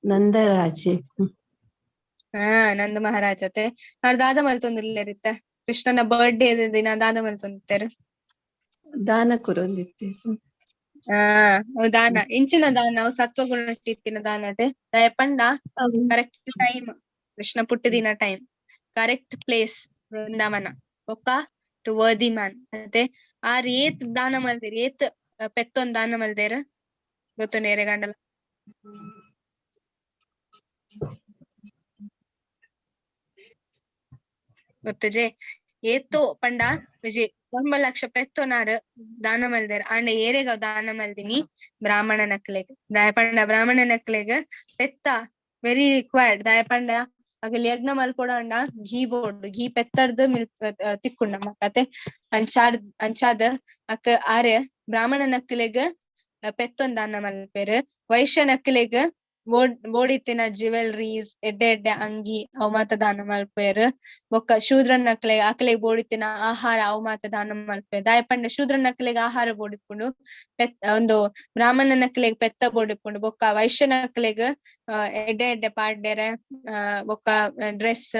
ನಂದರಾಜೆ. ಹಾ ನಂದ ಮಹಾರಾಜತೆ ಆರ್ ದಾದ ಮಲ್ತೊಂದುಲ್ಲೆರಿತ್ತ ಕೃಷ್ಣನ ಬರ್ಡೇ ದಿನ ದಾದ ಮಲ್ತೊಂದಿತ್ತೆರ್ ದಾನ ಕೊರೊಂದಿತ್ತೆರ್. ದಾನ ಇಂಚಿನ ದಾನ ಅವು ಸತ್ವಗುಣ ಇತ್ತಿನ ದಾನತೆ ದಾಯ ಪಂಡ ಕರೆಕ್ಟ್ ಟೈಮ್ ಕೃಷ್ಣ ಪುಟ್ಟಿದಿನ ಟೈಮ್ ಕರೆಕ್ಟ್ ಪ್ಲೇಸ್ ವೃಂದಾವನ ಬೊಕ್ಕ ಟು ವರ್ದಿ ಮ್ಯಾನ್ ಅತೆ ಆರ್ ಏತ್ ದಾನ ಮಲ್ದೆರ್ ಏತ್ ಪೆತ್ತೊಂದ್ ದಾನ ಮಲ್ದೆರ್ ಗೊತ್ತುಂಡು ಏರೆಗಂಡಲ ಗೊತ್ತುಜೆ ಏತೋ ಪಂಡ ಒಂಜಿ 9 ಲಕ್ಷ ಪೆತ್ತೊನಾರ್ ದಾನ ಮಲ್ದೆರ್. ಆಂಡ ಏರೆಗ್ ಅವ್ ದಾನ ಮಲ್ದಿನಿ? ಬ್ರಾಹ್ಮಣ ನಕ್ಲೆಗ್. ದಾಯೆ ಪಂಡ ಬ್ರಾಹ್ಮಣ ನಕ್ಲೆಗ್ ಪೆತ್ತ ವೆರಿ ರಿಕ್ವೈರ್ಡ್. ದಾಯೆ ಪಂಡ ಅಗಲ್ ಯಜ್ಞ ಮಲ್ಪೊಡಾಂಡ ಘೀ ಬೋಡು. ಘೀ ಪೆತ್ತರ್ದ್ ಮಿಲ್ಕ್ ತಿಕ್ಕುಂಡು ನಮಕ್ ಅತೆ. ಅಂಚಾಡ್ ಅಂಚಾದ್ ಅಕ್ ಆರೆ ಬ್ರಾಹ್ಮಣ ನಕ್ಲೆಗ್ ಪೆತ್ತೊನ್ ದಾನ ಮಲ್ಪೆರ್. ವೈಶ್ಯ ನಕ್ಲೆಗ್ ಬೋಡಿತ್ತಿನ ಜ್ಯುವೆಲ್ರೀಸ್, ಎಡ್ಡೆ ಎಡ್ಡೆ ಅಂಗಿ ಅವ್ ಮಾತ ದಾನ ಮಲ್ಪೆರ್. ಬೊಕ್ಕ ಶೂದ್ರನಕ್ಲೆಗ್ ಅಕ್ಲೆಗ್ ಬೋಡಿತ್ತಿನ ಆಹಾರ ಅವ್ ಮಾತ ದಾನ ಮಲ್ಪೆರ್. ದಾಯೆ ಪಂಡ ಶೂದ್ರನಕ್ಲೆಗ್ ಆಹಾರ ಬೋಡಿಪ್ಪುಂಡು, ಒಂದು ಬ್ರಾಹ್ಮಣನಕ್ಲೆಗ್ ಪೆತ್ತ ಬೋಡಿಪ್ಪುಂಡು, ಬೊಕ್ಕ ವೈಶ್ಯನಕ್ಲೆಗ್ ಎಡ್ಡೆ ಎಡ್ಡೆ ಪಾಡ್ಡೆರೆ ಬೊಕ್ಕ ಡ್ರೆಸ್,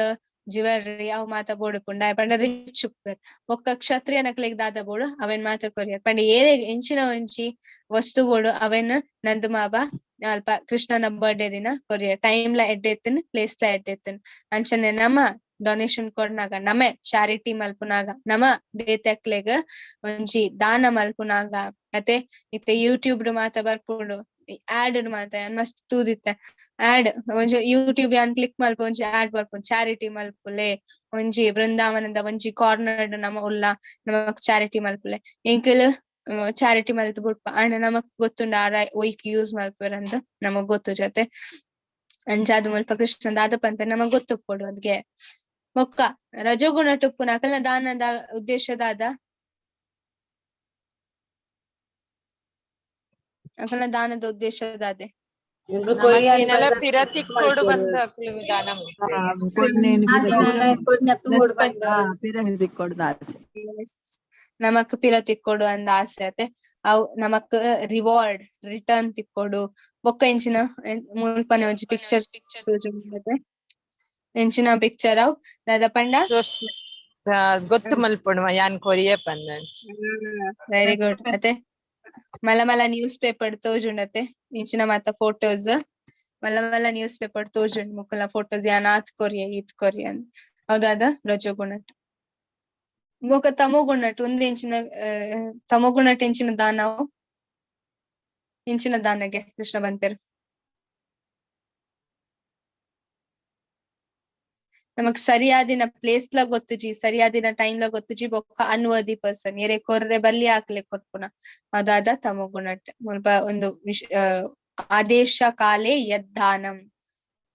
ಜ್ಯುವೆಲ್ರಿ ಅವ್ ಮಾತ ಬೋಡಿಪ್ಪುಂಡು. ದಾಯೆ ಪಂಡ ರಿಚ್ ಉಪ್ಪುವೆರ್. ಬೊಕ್ಕ ಕ್ಷತ್ರಿಯನಕ್ಲೆಗ್ ದಾದ ಬೋಡು ಅವೆನ್ ಮಾತ ಕೊರಿಯೆರ್. ಪಂಡ ಏರೆಗ್ ಎಂಚಿನ ಒಂಜಿ ವಸ್ತು ಬೋಡು ಅವೆನ್ ನಂದಮಾಬ ಅಲ್ಪ ಕೃಷ್ಣನ ಬರ್ಡೇ ದಿನ ಕೊರಿಯೆರ್. ಟೈಮ್ ಲ ಎಡ್ಡೆ ಇತ್ತುಂಡು, ಪ್ಲೇಸ್ ಲ ಎಡ್ಡೆ ಇತ್ತುಂಡು. ಅಂಚನೆ ನಮ ಡೊನೇಷನ್ ಕೊರ್ನಾಗ, ನಮ ಚಾರಿಟಿ ಮಲ್ಪುನಾಗ, ನಮ ಬೇತೆಕ್ಲೆಗ್ ಒಂಜಿ ದಾನ ಮಲ್ಪುನಾಗ ಅತೆ. ಇತ್ತೆ ಯೂಟ್ಯೂಬ್ ಡ್ ಮಾತ ಬರ್ಪುಂಡು ಆಡ್ ಮಾತ, ಯಾನ್ ಮಸ್ತ್ ತೂದಿತ್ತೆ ಆಡ್. ಒಂಜಿ ಯೂಟ್ಯೂಬ್ ಯಾನ್ ಕ್ಲಿಕ್ ಮಲ್ಪ ಒಂಜಿ ಆಡ್ ಬರ್ಪುಂಡು, ಚಾರಿಟಿ ಮಲ್ಪುಲೆ, ಒಂಜಿ ಬೃಂದಾವನದ ಒಂಜಿ ಕಾರ್ನರ್ ನಮ ಉಲ್ಲ, ನಮಕ್ ಚಾರಿಟಿ ಮಲ್ಪುಲೆ. ಎಂಕುಲು ಚಾರಿಟಿ ಮಲ್ತ್ ಬುಡ್ಪ. ಆಂಡ ನಮಕ್ ಗೊತ್ತುಂಡು ಆರ ಒಯ್ಕ್ ಯೂಸ್ ಮಲ್ಪುವೆರ್ ಅಂತ ನಮಗ್ ಗೊತ್ತು ಜೊತೆ. ಅಂಚಾದ್ ಮುಲ್ಪ ಕೃಷ್ಣ ದಾದ ಪನ್ಪೆರ್, ನಮಗ್ ಗೊತ್ತುಪ್ಪೊಡು ಅದ್ಗೆ. ಬೊಕ್ಕ ರಜೋಗುಣ ಟುಪ್ಪುನ ಅಕಲ್ನ ದಾನದ ಉದ್ದೇಶ ದಾದ? ಅಕಲ್ನ ದಾನದ ಉದ್ದೇಶ ದಾದೆ? ನಮಕ್ ಪಿರ ತಿಕ್ಕೊಡು ಬಂದು ಅಕ್ಲು ದಾನ ಪಿರ ತಿಕ್ಕೊಡು ಆಸೆ. ನಮಕ್ ಪಿರ ತಿಕ್ಕೊಡು ಅಂದ್ ಆಸೆ ಅತೆ. ಅವ್ ನಮಕ್ ರಿವಾರ್ಡ್ ರಿಟರ್ನ್ ತಿಕ್ಕೊಡು. ಬೊಕ್ಕ ಎಂಚಿನ? ಮುಲ್ಪನೆ ಒಂಜಿ ಪಿಕ್ಚರ್, ಎಂಚಿನ ಪಿಕ್ಚರ್ ಅವ್? ದಾದ ಪಂಡ? ಗೊತ್ತು ಮಲ್ಪೊಡು ಯಾನ್ ಕೊರಿಯೆ ಪಂದ್. ವೆರಿ ಗುಡ್ ಅತೆ. ಮಲ್ಲ ಮಲ್ಲ ನ್ಯೂಸ್ ಪೇಪರ್ ತೋಜುಂಡತೆ ಇಂಚಿನ ಮಾತ ಫೋಟೋಸ್. ಮಲ್ಲ ಮಲ್ಲ ನ್ಯೂಸ್ ಪೇಪರ್ ತೋಜುಂಡು ಮೊಕಲ್ನ ಫೋಟೋಸ್, ಯಾನ್ ಆತ್ ಕೊರಿಯೆ, ಈತ್ ಕೊರಿಯೆ ಅಂದ್. ಹೌದಾದ ರಜೋಗುಣಟ್. ಬೊಕ ತಮೋಗುಣಟ್ ಉಂದು ಎಂಚಿನ? ತಮೋಗುಣಟ್ ಎಂಚಿನ ದಾನ ಅವು? ಎಂಚಿನ ದಾನಗೆ ಕೃಷ್ಣ ಪನ್ಪೆರ್? ನಮಕ್ ಸರಿಯಾದಿನ ಪ್ಲೇಸ್ ಲ ಗೊತ್ತುಜಿ, ಸರಿಯಾದಿನ ಟೈಮ್ ಲ ಗೊತ್ತುಜಿ, ಬೊಕ್ಕ ಅನ್ವರ್ದಿ ಪರ್ಸನ್, ಏರೆ ಕೊರ್ರೆ ಬಲ್ಲಿ ಆಕ್ಲೆ ಕೊರ್ಪುನ ಅದಾದ ತಮೋಗುಣಟ್. ಮುಲ್ಪ ಒಂದು ವಿಶ್ ಆದೇಶ ಕಾಲೇ ಯದ್ದಾನಂ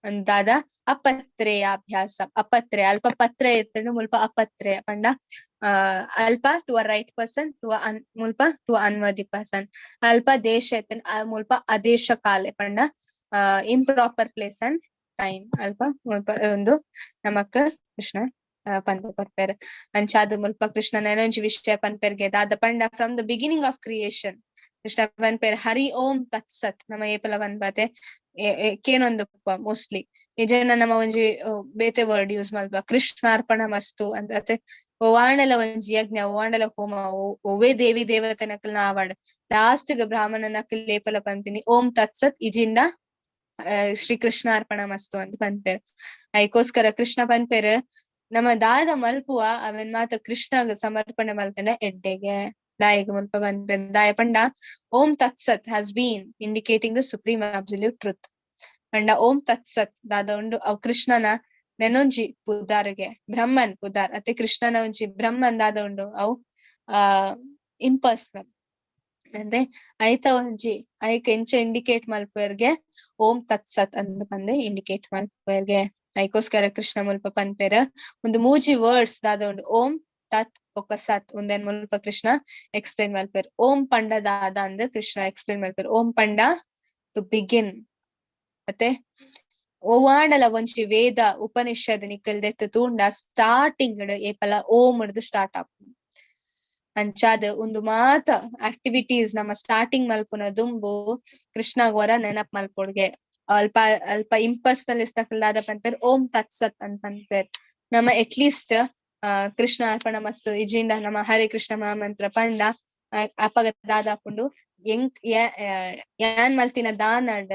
ಅಂದಾದ ಅಪತ್ರೇಯಾಭ್ಯಾಸ. ಅಪತ್ರೆ ಅಲ್ಪ ಪತ್ರ ಇತ್ತಂಡು, ಮುಲ್ಪ ಅಪತ್ರೆ ಪಂಡ ಅಲ್ಪ to a right person, to ಮುಲ್ಪ ಟು ಅನ್ವರ್ದಿ ಪರ್ಸನ್. ಅಲ್ಪ ದೇಶ ಇತ್ತಂಡ್, ಮುಲ್ಪ ಅದೇಶ ಕಾಲೆ ಪಂಡ ಇಂಪ್ರಾಪರ್ ಪ್ಲೇಸ್ ಅಂಡ್ ಟೈಮ್. ಅಲ್ಪ ಮುಲ್ಪ ಒಂದು ನಮಕ್ ಕೃಷ್ಣ ಪಂದ್ ಕೊರ್ಪೆರ್. ಅಂಚಾದ್ ಮುಲ್ಪ ಕೃಷ್ಣ ನನೊಂಜಿ ವಿಷಯ ಪನ್ಪೆರ್ಗೆ. ದಾದ ಪಂಡ from the beginning of creation Krishna ಪನ್ಪೆರ್ ಹರಿ ಓಂ ತತ್ ಸತ್. ನಮ ಏಪಲ ಪನ್ಪತೆ ಕೇನೊಂದು ಮೋಸ್ಟ್ಲಿ ನಿಜನ ನಮ್ಮ ಒಂಜಿ ಬೇತೆ ವರ್ಡ್ ಯೂಸ್ ಮಲ್ಪ, ಕೃಷ್ಣಾರ್ಪಣ ಮಸ್ತು ಅಂತ ಅತೆ. ಒವಾಂಡಲ ಒಂಜಿ ಯಜ್ಞ, ಒವಾಂಡಲ ಹೋಮ, ಒವ್ವೇ ದೇವಿ ದೇವತೆ ನಕಲ್ನ ಆವಾಡ್, ಲಾಸ್ಟ್ ಗ್ ಬ್ರಾಹ್ಮಣ ನಕಲ್ ಏಪಲ ಪನ್ಪಿನಿ ಓಂ ತತ್ ಸತ್ ಇಜಿಂಡ ಶ್ರೀ ಕೃಷ್ಣಾರ್ಪಣ ಮಸ್ತು ಅಂತ ಪನ್ಪೆರ್. ಐಕೋಸ್ಕರ ಕೃಷ್ಣ ಪನ್ಪೆರ್, ನಮ್ಮ ದಾದ ಮಲ್ಪುವ ಅವೆನ್ ಮಾತ ಕೃಷ್ಣಗ್ ಸಮರ್ಪಣೆ ಮಲ್ತಂಡ ಎಡ್ಡೆಗೆ. ದಾಯೆಗ್ ಮುಲ್ಪ ಪನ್ಪೆರ್, ದಾಯ ಪಂಡ ಓಂ ತತ್ ಸತ್ has been indicating the supreme absolute truth. ಪಂಡ ಓಂ ತತ್ ಸತ್ ದಾದ ಉಂಡು ಅವ್ ಕೃಷ್ಣನ ನೆನೊಂಜಿ ಪುದಾರ್ಗೆ, ಬ್ರಹ್ಮನ್ ಪುದಾರ್ ಅತ್ತೆ. ಕೃಷ್ಣನ ಒಂಜಿ ಬ್ರಹ್ಮನ್ ದಾದ ಉಂಡು ಅವು ಇಂಪರ್ಸನಲ್ ಅಂದೆ. ಐತ ಒಂಜಿ ಐಕ್ ಎಂಚ ಇಂಡಿಕೇಟ್ ಮಲ್ಪುವೆರ್ಗೆ? ಓಂ ತತ್ ಸತ್ ಅಂದ್ ಪಂದ್ ಇಂಡಿಕೇಟ್ ಮಲ್ಪುವೆರ್ಗೆ. ಐಕೋಸ್ಕರ ಕೃಷ್ಣ ಮುಲ್ಪ ಪನ್ಪೆರ್, ಒಂದು ಮೂಜಿ ವರ್ಡ್ಸ್ ದಾದ ಉಂಡು, ಓಂ ತತ್ ಬೊಕ್ಕ ಸತ್, ಉಂದೆನ್ ಮುಲ್ಪ ಕೃಷ್ಣ ಎಕ್ಸ್ಪ್ಲೇನ್ ಮಲ್ಪೆರ್. ಓಂ ಪಂಡ ದಾದ ಅಂದ್ ಕೃಷ್ಣ ಎಕ್ಸ್ಪ್ಲೇನ್ ಮಲ್ಪೆರ್. ಓಂ ಪಂಡ ಟು ಬಿಗಿನ್ ಮತ್ತೆ. ಒವಾಂಡಲ ಒಂಜಿ ವೇದ ಉಪನಿಷದ್ ನಿಕಲ್ ದೆತ್ತ್ ತೂಂಡ ಸ್ಟಾರ್ಟಿಂಗ್ ಏಪಲ ಓಂ ಡ್ದ್ ಸ್ಟಾರ್ಟ್ ಆಪುಂಡು. ಅಂಚಾದ್ ಉಂದು ಮಾತ ಆಕ್ಟಿವಿಟೀಸ್ ನಮ್ಮ ಸ್ಟಾರ್ಟಿಂಗ್ ಮಲ್ಪುನ ದುಂಬು ಕೃಷ್ಣಗ್ ವರ ನೆನಪ್ ಮಲ್ಪೊಡ್ಗೆ. ಅಲ್ಪ ಅಲ್ಪ ಇಂಪರ್ಸನಲ್ ದಾದ ಪನ್ಪೆರ್? ಓಂ ತತ್ ಸತ್ ಅಂತ ಪನ್ಪೆರ್. ನಮ್ಮ ಅಟ್ ಲೀಸ್ಟ್ ಕೃಷ್ಣ ಅರ್ಪಣ ಮಸ್ತು ಇಜಿಂಡ ನಮ್ಮ ಹರೇ ಕೃಷ್ಣ ಮಹಾಮಂತ್ರ ಪಂಡ ಅಪಗ ದಾದಾಪುಂಡು? ಎಂಕ್ ಯಾನ್ ಮಲ್ತಿನ ದಾನಡ್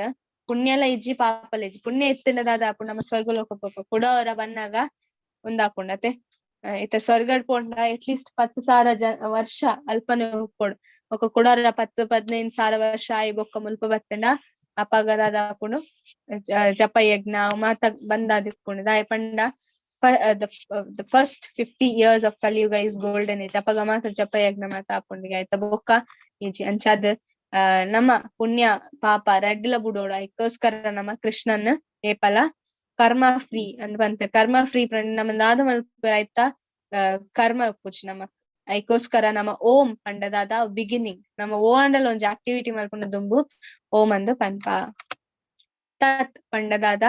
ಪುಣ್ಯಲ ಇಜ್ಜಿ, ಪಾಪಲ ಇಜ್ಜಿ. ಪುಣ್ಯ ಇತ್ತಿನ ದಾದಾಪುಂಡು? ನಮ್ಮ ಸ್ವರ್ಗ ಲೋಕ ಪೋಪ. ಕುಡವರ ಬನ್ನಾಗ ಉಂದಾಪುಂಡು ಅತೆ. ಇತ್ತೆ ಸ್ವರ್ಗಡ್ ಪೋಂಡ ಅಟ್ಲೀಸ್ಟ್ 10,000 ವರ್ಷ ಅಲ್ಪನೆ ಉಪ್ಪೊಡು. ಬೊಕ್ಕ ಕುಡೊರ 10-15 ಸಾವಿರ ವರ್ಷ ಆಯಿ ಬೊಕ್ಕ ಮುಲ್ಪ ಬತ್ತಂಡ ಅಪಗ ದಾದಾಪುಂಡು? ಜಪ ಯಜ್ಞ ಮಾತ ಬಂದಾದಿಪ್ಪುಂಡು. ದಾಯೆ ಪಂಡ The first 50 years of Kaliyuga is golden age. ಅಪಗ ಮಾತ್ರ ಜಪಯಜ್ಞ ಮಾತ ಆಪುಂಡಿಗೆ, ಆಯ್ತ? ಬೊಕ್ಕ ಇಜ್ಜಿ. ಅಂಚಾದ್ ನಮ್ಮ ಪುಣ್ಯ ಪಾಪ ರಡ್ಡ್ಲ ಬುಡೋಡು. ಐಕೋಸ್ಕರ ನಮ್ಮ ಕೃಷ್ಣನ್ ಏಪಲ ಕರ್ಮ ಫ್ರೀ ಅಂದ್ ಪನ್ಪೆರ್. ಕರ್ಮ ಫ್ರೀ ಪಂಡ ನಮ್ಮ ದಾದ ಮಲ್ಪುವೆರ್ ಐತ ಕರ್ಮ ಉಪ್ಪುಜಿ ನಮಕ್. ಐಕೋಸ್ಕರ ನಮ್ಮ ಓಂ ಪಂಡ ದಾದ? ಬಿಗಿನಿಂಗ್. ನಮ್ಮ ಓ ಆಂಡಲ ಒಂಜಿ ಆಕ್ಟಿವಿಟಿ ಮಲ್ಪುನ ದುಂಬು ಓಂ ಅಂದ್ ಪನ್ಪ. ತತ್ ಪಂಡ ದಾದ?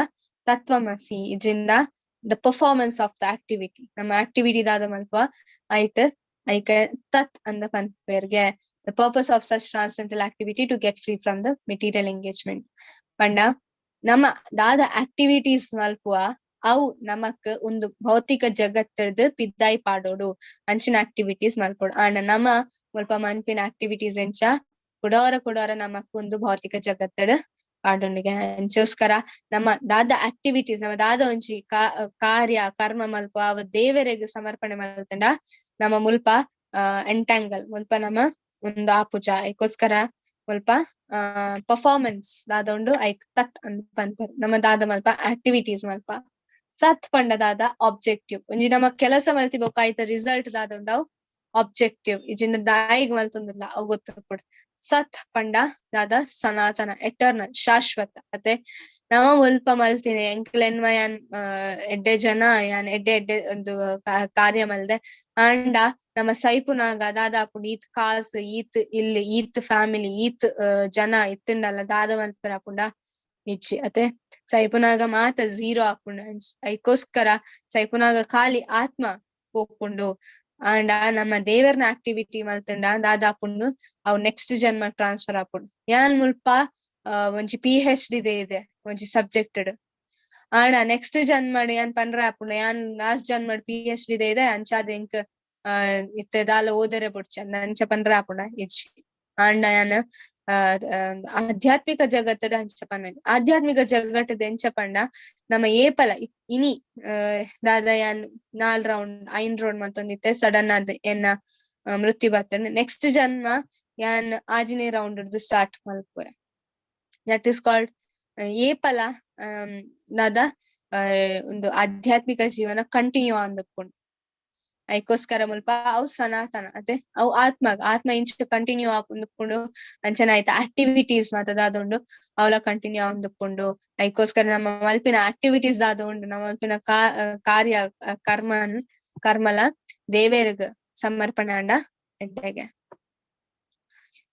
ತತ್ವಮಸಿ ಇಜಿಂಡ the performance of the activity. ನಮ್ಮ ಆಕ್ಟಿವಿಟಿ ದಾದ ಮಲ್ಪ ಐಟ್ ಐಕ ತತ್ ಅಂದ ಪನ್ಪೆರ್ಗೆ. The purpose of such transcendental activity to get free from the material engagement ಪಂಡ ನಮ್ಮ ದಾದ ಆಕ್ಟಿವಿಟೀಸ್ ಮಲ್ಪುವ, ಅವು ನಮಕ್ ಒಂದು ಭೌತಿಕ ಜಗತ್ತರ್ದ್ ಪಿದ್ದಾಯಿ ಪಾಡೋಡು. ಅಂಚಿನ ಆಕ್ಟಿವಿಟೀಸ್ ಮಲ್ಪೊಡು. ಆಂಡ ನಮ ಮುಲ್ಪ ಮನ್ಪಿನ ಆಕ್ಟಿವಿಟೀಸ್ ಎಂಚ? ಕುಡೋರ ಕುಡೋರ ನಮಕ್ ಒಂದು ಭೌತಿಕ ಜಗತ್ತಡ್ ಪಾಡೊಂಡಿಗೆ. ಅಂಚೋಸ್ಕರ ನಮ್ಮ ದಾದ ಆಕ್ಟಿವಿಟೀಸ್, ನಮ್ಮ ದಾದ ಒಂಜಿ ಕಾರ್ಯ ಕರ್ಮ ಮಲ್ಪ, ಅವ ದೇವರೆಗ್ ಸಮರ್ಪಣೆ ಮಲ್ತಂಡ ನಮ್ಮ ಮುಲ್ಪ ಎಂಟ್ಯಾಂಗಲ್ ಮುಲ್ಪ ನಮ್ಮ ಒಂದು ಆಪುಜ. ಐಕೋಸ್ಕರ ಮುಲ್ಪ ಪರ್ಫಾರ್ಮೆನ್ಸ್ ದಾದ ಉಂಡು, ಐಕ್ ತತ್ ಅಂದ್ ಪನ್ಪೆರ್. ನಮ್ಮ ದಾದ ಮಲ್ಪ, ಆಕ್ಟಿವಿಟೀಸ್ ಮಲ್ಪ. ಸತ್ ಪಂಡ ದಾದ? ಆಬ್ಜೆಕ್ಟಿವ್. ಒಂಜಿ ನಮ್ಮ ಕೆಲಸ ಮಲ್ತಿ ಬೊಕ್ಕ ಐತ ರಿಸಲ್ಟ್ ದಾದ ಉಂಡವು ಆಬ್ಜೆಕ್ಟಿವ್. ಇಜಿಂದ ದಾಯಿಗ್ ಮಲ್ತೊಂದುಲ್ಲ, ಅವು ಗೊತ್ತುಪ್ಪೊಡು. ಸತ್ ಪಂಡ ದಾದ? ಸನಾತನ, ಎಟರ್ನಲ್, ಶಾಶ್ವತ ಅತೆ? ನಮ ಮುಲ್ಪ ಮಲ್ತಿನಿ ಎಂಕ್ಲೆನ್ವ ಯಾನ್ ಎಡ್ಡೆ ಜನ, ಯಾನ್ ಎಡ್ಡೆ ಎಡ್ಡೆ ಒಂದು ಕಾರ್ಯ ಮಲ್ದೆ. ಆಂಡ ನಮ್ಮ ಸೈಪುನಾಗ ದಾದ ಆಪುಂಡು? ಈತ್ ಕಾಸ್, ಈತ್ ಇಲ್ಲಿ, ಈತ್ ಫ್ಯಾಮಿಲಿ, ಈತ್ ಜನ ಇತ್ತುಂಡಲ್ಲ, ದಾದ ಮಲ್ಪೆರೆ ಆಪುಂಡ? ಇಜ್ಜಿ ಅತೆ? ಸೈಪುನಾಗ ಮಾತ ಝೀರೋ ಆಪುಂಡು. ಐಕೋಸ್ಕರ ಸೈಪುನಾಗ ಖಾಲಿ ಆತ್ಮ ಪೋಪುಂಡು. ಆಂಡ ನಮ್ಮ ದೇವರ್ನ ಆಕ್ಟಿವಿಟಿ ಮಲ್ತುಂಡ ದಾದ ಆಪುಂಡು? ಅವು ನೆಕ್ಸ್ಟ್ ಜನ್ಮ ಟ್ರಾನ್ಸ್ಫರ್ ಆಪುಂಡು. ಯಾನ್ ಮುಲ್ಪ ಒಂಜಿ ಪಿಎಚ್ಡಿ ಇದೆ ಒಂಜಿ ಸಬ್ಜೆಕ್ಟ್. ಆಂಡ ನೆಕ್ಸ್ಟ್ ಜನ್ಮಡ್ ಯಾನ್ ಪನ್ರೆ ಆಪುಂಡು, ಯಾನ್ ಲಾಸ್ಟ್ ಜನ್ಮಡ್ ಪಿಎಚ್ಡಿ ಇದೆ, ಅಂಚಾದ್ ಎಂಕ್ ಇತ್ತೆ ದಾಲ ಓದರೆ ಬೊಡ್ಚಿ ಅಂಚ ಪನ್ರೆ ಆಪುಂಡ? ಇಜ್ಜಿ. ಆಂಡ ಯಾನ್ ಆಧ್ಯಾತ್ಮಿಕ ಜಗತ್ತಡ್ ಅಂಚ ಪನ್ನೊಲಿ. ಆಧ್ಯಾತ್ಮಿಕ ಜಗತ್ತದ ಎಂಚ ಪಂಡ, ನಮ್ಮ ಏಪಲ ಇನಿ ದಾದ ಯಾನ್ ನಾಲ್ ರೌಂಡ್ ಐನ್ ರೌಂಡ್ ಮಲ್ತೊಂದಿತ್ತೆ, ಸಡನ್ ಆದ್ ಎನ್ನ ಮೃತ್ಯು ಬತ್ತಂಡ್. ನೆಕ್ಸ್ಟ್ ಜನ್ಮ ಯಾನ್ ಆಜಿನೇ ರೌಂಡ್ ಸ್ಟಾರ್ಟ್ ಮಲ್ಪುವೆ. That is called ಏಪಲ ದಾದ ಒಂದು ಆಧ್ಯಾತ್ಮಿಕ ಜೀವನ ಕಂಟಿನ್ಯೂ ಆಂದುಪ್ಪುಂಡು. ಐಕೋಸ್ಕರ ಮುಲ್ಪ ಅವು ಸನಾತನ ಅತೆ? ಅವು ಆತ್ಮ. ಆತ್ಮ ಇಂಚ ಕಂಟಿನ್ಯೂ ಆಪುಂದುಪ್ಪುಂಡು. ಅಂಚನೆ ಐತ ಆಕ್ಟಿವಿಟೀಸ್ ಮಾತ ದಾದ ಉಂಡು, ಅವಲ ಕಂಟಿನ್ಯೂ ಆವೊಂದುಪ್ಪುಂಡು. ಐಕೋಸ್ಕರ ನಮ್ಮ ಮಲ್ಪಿನ ಆಕ್ಟಿವಿಟೀಸ್ ದಾದ ಉಂಡು, ನಮ್ಮ ಮಲ್ಪಿನ ಕಾರ್ಯ ಕರ್ಮ ಕರ್ಮಲ ದೇವೆರ್ಗ್ ಸಮರ್ಪಣೆ ಆಂಡ ಎಡ್ಡೆಗೆ.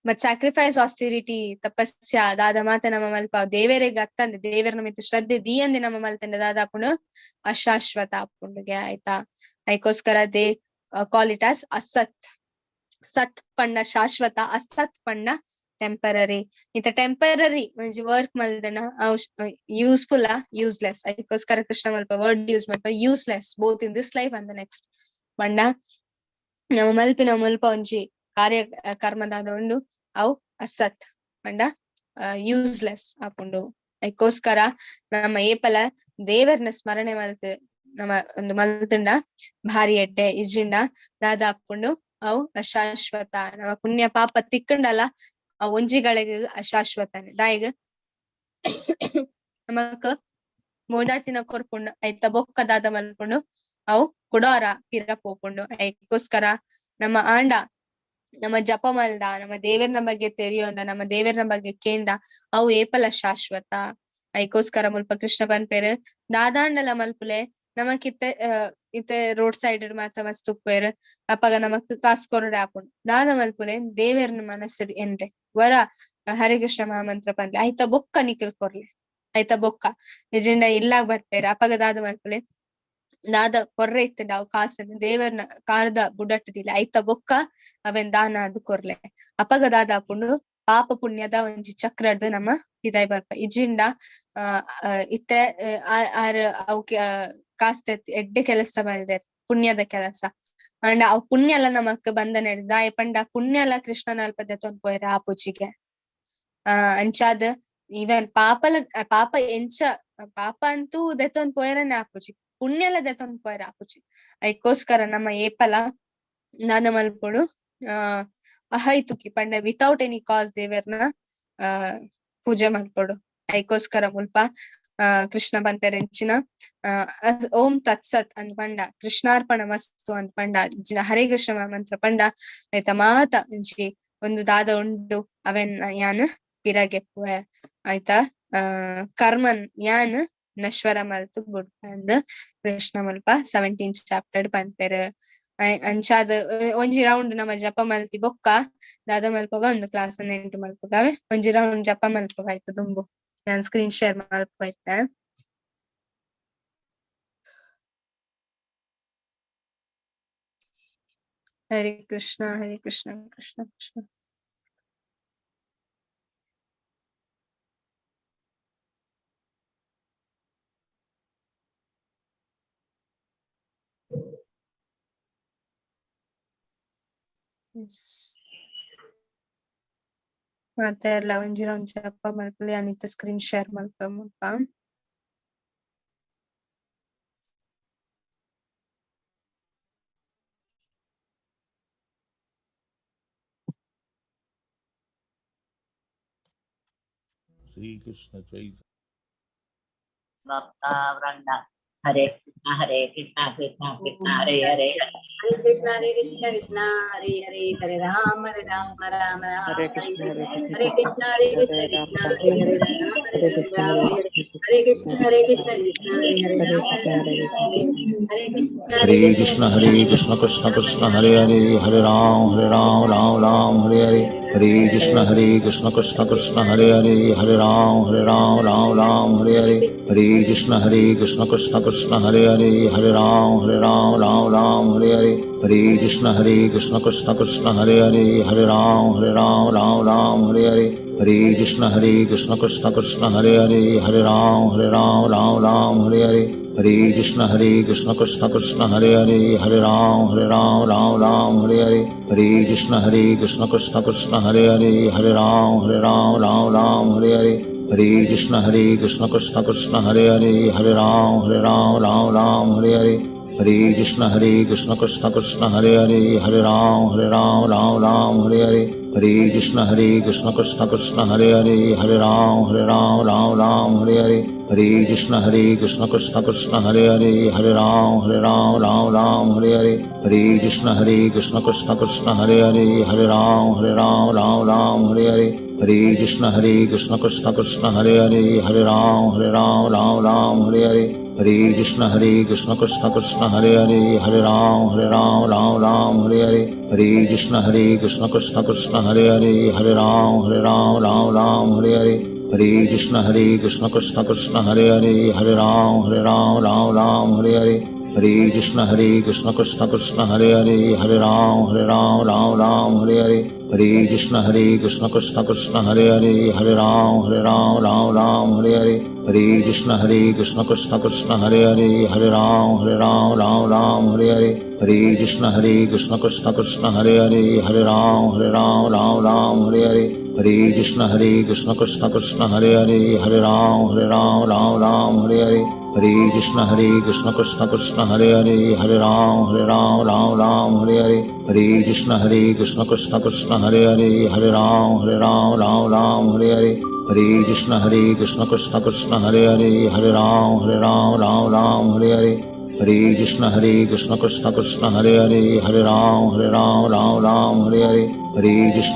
ಮತ್ ಸ್ಯಾಕ್ರಿಫೈಸ್, ಆಸ್ಟಿರಿಟಿ, ತಪಸ್ಯ ದಾದ ಮಾತ ನಮ್ಮ ಮಲ್ಪ, ದೇವರಿಗೆ ಅತ್ತಂದೆ, ದೇವರ ಮಿತ್ತ್ ಶ್ರದ್ಧೆ ದೀಯಂದೆ ನಮ್ಮ ಮಲ್ತಂಡ ದಾದ ಆಪುಂಡು? ಅಶಾಶ್ವತ ಆಪುಂಡುಗೆ, ಆಯ್ತಾ? ಐಕೋಸ್ಕರ they call it as ಅಸತ್. ಸತ್ ಪಂಡ ಶಾಶ್ವತ, ಅಸತ್ ಪಂಡ ಟೆಂಪರರಿ. ಇತ್ತ ಟೆಂಪರರಿ ಒಂಜಿ ವರ್ಕ್ ಮಲ್ದನ ಅವು ಯೂಸ್ಫುಲ್ ಆ? ಯೂಸ್ಲೆಸ್. ಐಕೋಸ್ಕರ ಕೃಷ್ಣ ಮಲ್ಪ ವರ್ಡ್ ಯೂಸ್ ಮಲ್ಪ, useless both in this life and the next. ಪಂಡ ನಮ್ಮ ಮಲ್ಪಿನ ಮುಲ್ಪ ಒಂಜಿ ಕಾರ್ಯ ಕರ್ಮದಾದ ಉಂಡು, ಅವು ಅಸತ್ ಪಂಡ ಯೂಸ್ಲೆಸ್ ಆಪುಂಡು. ಐಕೋಸ್ಕರ ನಮ್ಮ ಏಪಲ ದೇವರ್ನ ಸ್ಮರಣೆ ಮಲ್ತ್ ನಮ್ಮ ಒಂದು ಮಲ್ತುಂಡ ಭಾರಿ ಎಡ್ಡೆ. ಇಜ್ಜಿಂಡ ದಾದ ಆಪುಂಡು? ಅವು ಅಶಾಶ್ವತ. ನಮ್ಮ ಪುಣ್ಯ ಪಾಪ ತಿಕ್ಕಂಡಲ್ಲ, ಆ ಒಂಜಿಗಳಿಗೆ ಅಶಾಶ್ವತನೆ. ದಾಯಿಗ್ ನಮಕ್ ಮೋದಾತಿನ ಕೊರ್ಪುಂಡು, ಐತ ಬೊಕ್ಕ ದಾದ ಮಲ್ಪುಂಡು? ಅವು ಕುಡೋರ ಪಿರ ಪೋಪುಂಡು. ಐಕೋಸ್ಕರ ನಮ್ಮ ಆಂಡ ನಮ್ಮ ಜಪ ಮಲ್ದ, ನಮ್ಮ ದೇವರ್ನ ಬಗ್ಗೆ ತೆರಿಯೋಂದ, ನಮ್ಮ ದೇವರ್ನ ಬಗ್ಗೆ ಕೇಂದ, ಅವು ಏಪಲ ಶಾಶ್ವತ. ಐಕೋಸ್ಕರ ಮುಲ್ಪ ಕೃಷ್ಣ ಪನ್ಪೆರ್, ದಾದಾಂಡಲ ಮಲ್ಪುಲೆ. ನಮಕಿತ್ತೆ ಇತ್ತೆ ರೋಡ್ ಸೈಡ್ ಮಾತ ಮಸ್ತ್ ಉಪ್ಪುವೆರ್. ಅಪಗ ನಮಕ್ ಕಾಸ್ ಕೊರಡೆ ಆಪುಂಡು. ದಾದ ಮಲ್ಪುಲೆ, ದೇವೆರ್ನ ಮನಸ್ಸುಡ್ ಎಂದೆ ವರ ಹರೇ ಕೃಷ್ಣ ಮಹಾಮಂತ್ರ ಪನ್ಲೆ, ಐತ ಬೊಕ್ಕ ನಿಕಲ್ ಕೊರ್ಲೆ. ಐತ ಬೊಕ್ಕ ನಿಜಂಡ ಇಲ್ಲಾಗ್ ಬರ್ಪೇರ್. ಅಪಗ ದಾದ ಮಲ್ಪುಲೆ, ದಾದ ಕೊರ್ರೆ ಇತ್ತುಂಡ ಅವು ಕಾಸನ್ನು ದೇವರ್ನ ಕಾರದ ಬುಡಟ್ಟುದಿಲ್ಲ, ಐತ ಬೊಕ್ಕ ಅವೆನ್ ದಾನ ಅದು ಕೊರ್ಲೆ. ಅಪಗ ದಾದ ಆಪುಂಡು? ಪಾಪ ಪುಣ್ಯದ ಒಂಜಿ ಚಕ್ರಡ್ದು ನಮ್ಮ ಪಿದಾಯಿ ಬರ್ಪ. ಇಜಿಂಡ ಇತ್ತೆ ಆರ್ ಅವಕ್ಕೆ ಕಾಸ್ತ ಎಡ್ಡೆ ಕೆಲಸ ಮಲ್ದೆರ್, ಪುಣ್ಯದ ಕೆಲಸ. ಅಂಡ ಅವು ಪುಣ್ಯ ಎಲ್ಲ ನಮಕ್ ಬಂಧನ ದಾಯ ಪಂಡ ಪುಣ್ಯ ಎಲ್ಲ ಕೃಷ್ಣನ ಅಲ್ಪ ದೆತೊಂದು ಪೋಯೆರ್ ಆಪುಜಿಗೆ. ಅಂಚಾದ್ ಈವನ್ ಪಾಪಲ ಪಾಪ ಎಂಚ ಪಾಪ ಅಂತೂ ದೆತೊಂದು ಪೋಯೆರನೆ ಆಪುಜಿ, ಪುಣ್ಯಲ ದೆತೊಂದು ಪೋಯೆರ್ ಆಪುಜಿ. ಐಕೋಸ್ಕರ ನಮ್ಮ ಏಪಲ ದಾದ ಮಲ್ಪೊಡು? ಅಹೈತುಕಿ ಪಂಡ ವಿತೌಟ್ ಎನಿ ಕಾಸ್ ದೇವೆರ್ನ ಪೂಜೆ ಮಲ್ಪೊಡು. ಐಕೋಸ್ಕರ ಮುಲ್ಪ ಕೃಷ್ಣ ಪನ್ಪೆರೆಂಚಿನ ಓಂ ತತ್ಸತ್ ಅಂದ್ ಪಂಡ ಕೃಷ್ಣಾರ್ಪಣ ಮಸ್ತು ಅಂದ್ ಪಂಡ ಹರೇ ಕೃಷ್ಣ ಮಂತ್ರ ಪಂಡ ಐತ ಮಾತ ಒಂಜಿ ಒಂದು ದಾದ ಉಂಡು ಅವೆನ್ ಯಾನ್ ಪಿರಗೆಪ್ಪುವೆ ಆಯ್ತಾ ಕರ್ಮನ್ ಯಾನ್ ನಶ್ವರ ಮಲ್ತು ಬುಡ್ಪೆ ಅಂದ್ ಕೃಷ್ಣ ಮಲ್ಪ 17th chapter ಪನ್ಪೆರ್. ಅಂಚಾದ್ ಒಂಜಿ ರೌಂಡ್ ನಮ್ಮ ಜಪ ಮಲ್ತಿ ಬೊಕ್ಕ ದಾದ ಮಲ್ಪಗ ಒಂದು ಕ್ಲಾಸ್ ಎಂಟು ಮಲ್ಪಗಾವೆ ಒಂಜಿ ರೌಂಡ್ ಜಪ ಮಲ್ಪಗ ಆಯ್ತು ದುಂಬು ಯಾನ್ ಸ್ಕ್ರೀನ್ ಶೇರ್ ಮಲ್ಪ ಇತ್ತೆ. ಹರೇ ಕೃಷ್ಣ ಹರೇ ಕೃಷ್ಣ ಕೃಷ್ಣ ಕೃಷ್ಣ. ಮತ್ತೆ ಎಲ್ಲ ಒಂಜಿ ರೌಂಡ್ ಜಪ ಮಲ್ಪಲೆ ಅನಿತ ಸ್ಕ್ರೀನ್ ಶೇರ್ ಮಲ್ಪ ಮುಲ್ಪ. ಶ್ರೀ ಕೃಷ್ಣ ಚೈತನ್ಯ Hare Krishna Hare Krishna Krishna Krishna Hare Hare Hare Krishna Hare Krishna Krishna Hare Hare Hare Rama Hare Rama Rama Rama Hare Hare Krishna Hare Krishna Hare Krishna Krishna Hare Hare Rama Hare Rama Hare Hare Krishna Hare Krishna Krishna Hare Hare Rama Hare Rama Hare Krishna Hare Krishna Hare Krishna Krishna Krishna Hare Hare Hare Rama Hare Rama Rama Rama Hare Hare Hare Krishna Hare Krishna Krishna Krishna Hare Hare Hare Rama Hare Rama Rama Rama Hare Hare Hare Krishna Hare Krishna Krishna Krishna Hare Hare Hare Rama Hare Rama Rama Rama Hare Hare Hare Krishna Hare Krishna Krishna Krishna Hare Hare Hare Rama Hare Rama Rama Rama Hare Hare Hare Krishna Hare Krishna Krishna Krishna Hare Hare Hare Rama Hare Rama Rama Rama Hare Hare Hare Krishna Hare Krishna Krishna Krishna Hare Hare Hare Rama Hare Rama Rama Rama Hare Hare Hare Krishna Hare Krishna Krishna Krishna Hare Hare Hare Rama Hare Rama Rama Rama Hare Hare Hare Krishna Hare Krishna Krishna Krishna Hare Hare Hare Rama Hare Rama Rama Rama Hare Hare Hare Krishna Hare Krishna Krishna Krishna Hare Hare Hare Rama Hare Rama Rama Rama Hare Hare Hare Krishna Hare Krishna Krishna Krishna Hare Hare Hare Rama Hare Rama Rama Rama Hare Hare Hare Krishna Hare Krishna Krishna Krishna Hare Hare Hare Rama Hare Rama Rama Rama Hare Hare Hare Krishna Hare Krishna Krishna Krishna Hare Hare Hare Rama Hare Rama Rama Rama Hare Hare Hare Krishna Hare Krishna Krishna Krishna Hare Hare Hare Rama Hare Rama Rama Rama Hare Hare Hare Krishna Hare Krishna Krishna Krishna Hare Hare Hare Rama Hare Rama Rama Rama Hare Hare Hare Krishna Hare Krishna Krishna Krishna Hare Hare Hare Rama Hare Rama Rama Rama Hare Hare Hare Krishna Hare Krishna Krishna Krishna Hare Hare Hare Rama Hare Rama Rama Rama Hare Hare Hare Krishna Hare Krishna Krishna Krishna Hare Hare Hare Rama Hare Rama Rama Rama Hare Hare Hare Krishna Hare Krishna Krishna Krishna Hare Hare Hare Rama Hare Rama Rama Rama Hare Hare Hare Krishna Hare Krishna Krishna Krishna Hare Hare Hare Rama Hare Rama Rama Rama Hare Hare Hare Krishna Hare Krishna Krishna Krishna Hare Hare Hare Rama Hare Rama Rama Rama Hare Hare Hare Krishna Hare Krishna Krishna Krishna Hare Hare Hare Rama Hare Rama Rama Rama Hare Hare Hare Krishna Hare Krishna Krishna Krishna Hare Hare Hare Rama Hare Rama Rama Rama Hare Hare Hare Krishna Hare Krishna Krishna Krishna Hare Hare Hare Rama Hare Rama Rama Rama Hare Hare Hare Krishna Hare Krishna Krishna Krishna Hare Hare Hare Rama Hare Rama Rama Rama Hare Hare Hare Krishna Hare Krishna Krishna Krishna Hare Hare Hare Rama Hare Rama Rama Rama Hare Hare Hare Krishna Hare Krishna Krishna Krishna Hare Hare Hare Rama Hare Rama Rama Rama Hare Hare Hare Krishna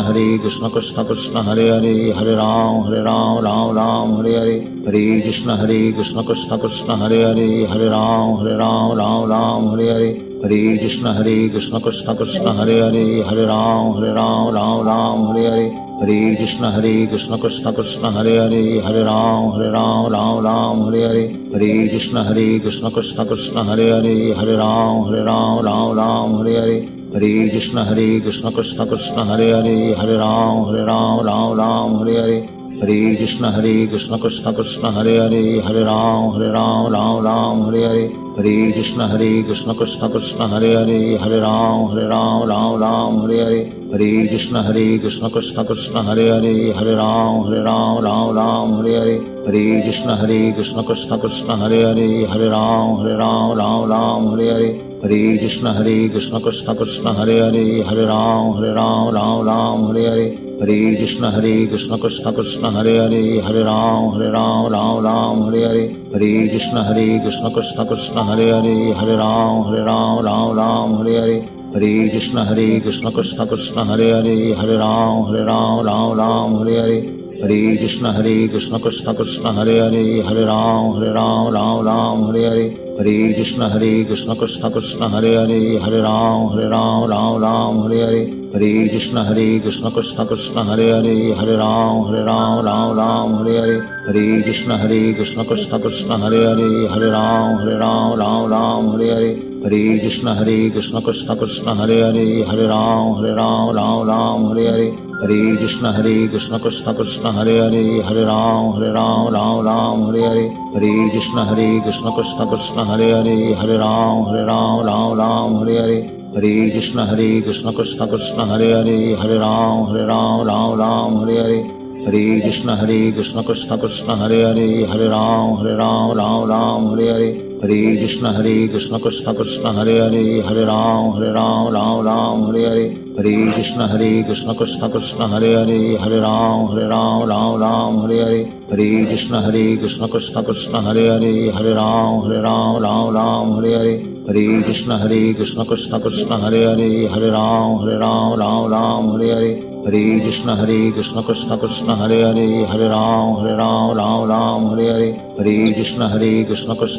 Hare Krishna Krishna Krishna Hare Hare Hare Rama Hare Rama Rama Rama Hare Hare Hare Krishna Hare Krishna Krishna Krishna Hare Hare Hare Rama Hare Rama Rama Rama Hare Hare Hare Krishna Hare Krishna Krishna Krishna Hare Hare Hare Rama Hare Rama Rama Rama Hare Hare Hare Krishna Hare Krishna Krishna Krishna Hare Hare Hare Rama Hare Rama Rama Rama Hare Hare Hare Krishna Hare Krishna Krishna Krishna Hare Hare Hare Rama Hare Rama Rama Rama Hare Hare Hare Krishna Hare Krishna Krishna Krishna Hare Hare Hare Rama Hare Rama Rama Rama Hare Hare Hare Krishna Hare Krishna Krishna Krishna Hare Hare Hare Rama Hare Rama Rama Rama Hare Hare Hare Krishna Krishna Krishna Hare Hare Hare Ram Ram Ram Hare Hare Hare Krishna Krishna Krishna Hare Hare Hare Ram Ram Ram Hare Hare Hare Krishna Krishna Krishna Hare Hare Hare Ram Ram Ram Hare Hare Hare Krishna Krishna Krishna Hare Hare Hare Ram Ram Ram Hare Hare Hare Krishna Krishna Krishna Hare Hare Hare Ram Ram Ram Hare Hare Hare Krishna Krishna Krishna Hare Hare Hare Ram Ram Ram Hare Hare Hare Krishna Krishna Krishna Hare Hare Hare Ram Ram Ram Hare Hare Hare Krishna Krishna Krishna Hare Hare Hare Ram Ram Ram Hare Hare Hare Krishna Krishna Krishna Hare Hare Hare Ram Ram Ram Hare Hare Hare Krishna Krishna Krishna Hare Hare Hare Ram Ram Ram Hare Hare Hare Krishna Krishna Krishna Hare Hare Hare Ram Ram Ram Hare Hare Hare Krishna Krishna Krishna Hare Hare Hare Ram Ram Ram Hare Hare Hare Krishna Krishna Krishna Hare Hare Hare Ram Ram Ram Hare Hare Hare Krishna Krishna Krishna Hare Hare Hare Ram Ram Ram Hare Hare Hare Krishna Krishna Krishna Hare Hare Hare Ram Ram Ram Hare Hare Hare Krishna Krishna Krishna Hare Hare Hare Ram Ram Ram Hare Hare Hare Krishna Krishna Krishna Hare Hare Hare Ram Ram Ram Hare Hare Hare Krishna Krishna Krishna Hare Hare Hare Ram Ram Ram Hare Hare Hare Krishna Krishna Krishna Hare Hare Hare Ram Ram Ram Hare Hare Hare Krishna Krishna Krishna Hare Hare Hare Ram Ram Ram Hare Hare Hare Krishna Krishna Krishna Hare Hare Hare Ram Ram Ram Hare Hare Hare Krishna Krishna Krishna Hare Hare Hare Ram Ram Ram Hare Hare Hare Krishna Krishna Krishna Hare Hare Hare Ram Ram Ram Hare Hare Hare Krishna Krishna Krishna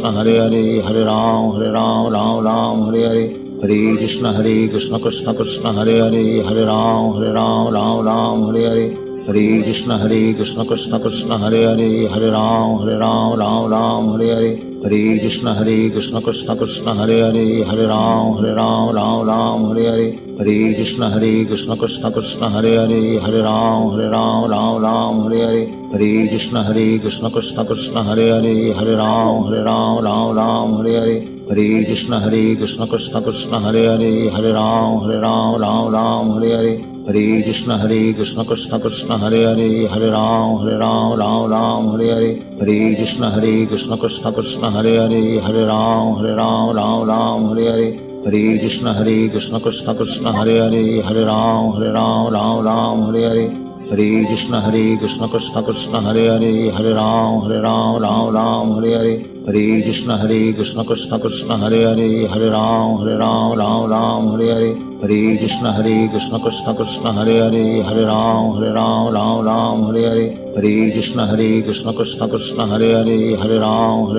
Hare Hare Hare Ram Ram Ram Hare Hare Hare Krishna Krishna Krishna Hare Hare Hare Ram Ram Ram Hare Hare Hare Krishna Krishna Krishna Hare Hare Hare Ram Ram Ram Hare Hare Hare Krishna Krishna Krishna Hare Hare Hare Ram Ram Ram Hare Hare Hare Krishna Krishna Krishna Hare Hare Hare Ram Ram Ram Hare Hare Hare Krishna Krishna Krishna Hare Hare Hare Ram Ram Ram Hare Hare Hare Krishna Krishna Krishna Hare Hare Hare Ram Ram Ram Hare Hare Hare Krishna Krishna Krishna Hare Hare Hare Ram Ram Ram Hare Hare Hare Krishna Krishna Krishna Hare Hare Hare Ram Ram Ram Hare Hare Hare Krishna Krishna Krishna Hare Hare Hare Ram Ram Ram Hare Hare Hare Krishna Krishna Krishna Hare Hare Hare Ram Ram Ram Hare Hare Hare Krishna Krishna Krishna Hare Hare Hare Ram Ram Ram Hare Hare Hare Krishna Krishna Krishna Hare Hare Hare Ram Ram Ram Hare Hare Hare Krishna Krishna Krishna Hare Hare Hare Ram Ram Ram Hare Hare Hare Krishna Krishna Krishna Hare Hare Hare Ram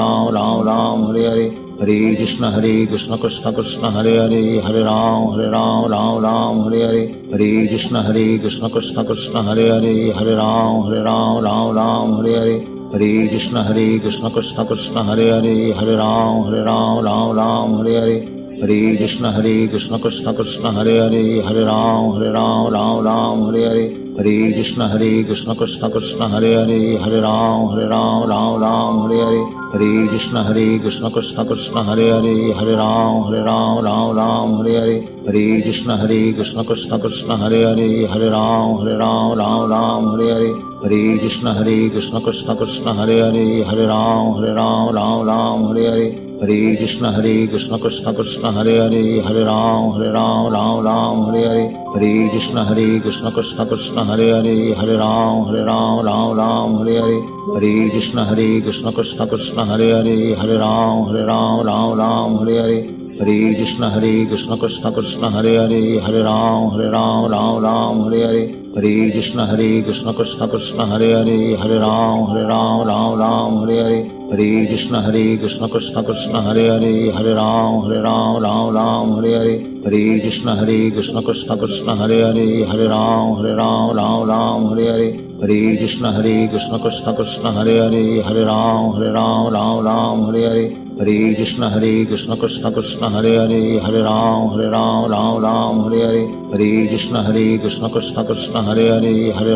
Ram Ram Hare Hare Hare Krishna Krishna Krishna Hare Hare Hare Ram Ram Ram Hare Hare Hare Krishna Krishna Krishna Hare Hare Hare Ram Ram Ram Hare Hare Hare Krishna Krishna Krishna Hare Hare Hare Ram Ram Ram Hare Hare Hare Krishna Krishna Krishna Hare Hare Hare Ram Ram Ram Hare Hare Hare Krishna Krishna Krishna Hare Hare Hare Ram Ram Ram Hare Hare Hare Krishna Krishna Krishna Hare Hare Hare Ram Ram Ram Hare Hare Hare Krishna Krishna Krishna Hare Hare Hare Ram Ram Ram Hare Hare Hare Krishna Krishna Krishna Hare Hare Hare Ram Ram Ram Hare Hare Hare Krishna Krishna Krishna Hare Hare Hare Ram Ram Ram Hare Hare Hare Krishna Krishna Krishna Hare Hare Hare Ram Ram Ram Hare Hare Hare Krishna Krishna Krishna Hare Hare Hare Ram Ram Ram Hare Hare Hare Krishna Krishna Krishna Hare Hare Hare Ram Ram Ram Hare Hare Hare Krishna Krishna Krishna Hare Hare Hare Ram Ram Ram Hare Hare Hare Krishna Hare Krishna Krishna Krishna Hare Hare Hare Ram Ram Ram Hare Hare Hare Krishna Hare Krishna Krishna Krishna Hare Hare Hare Ram Ram Hare Hare Hare Krishna Hare Krishna Krishna Krishna Hare Hare Hare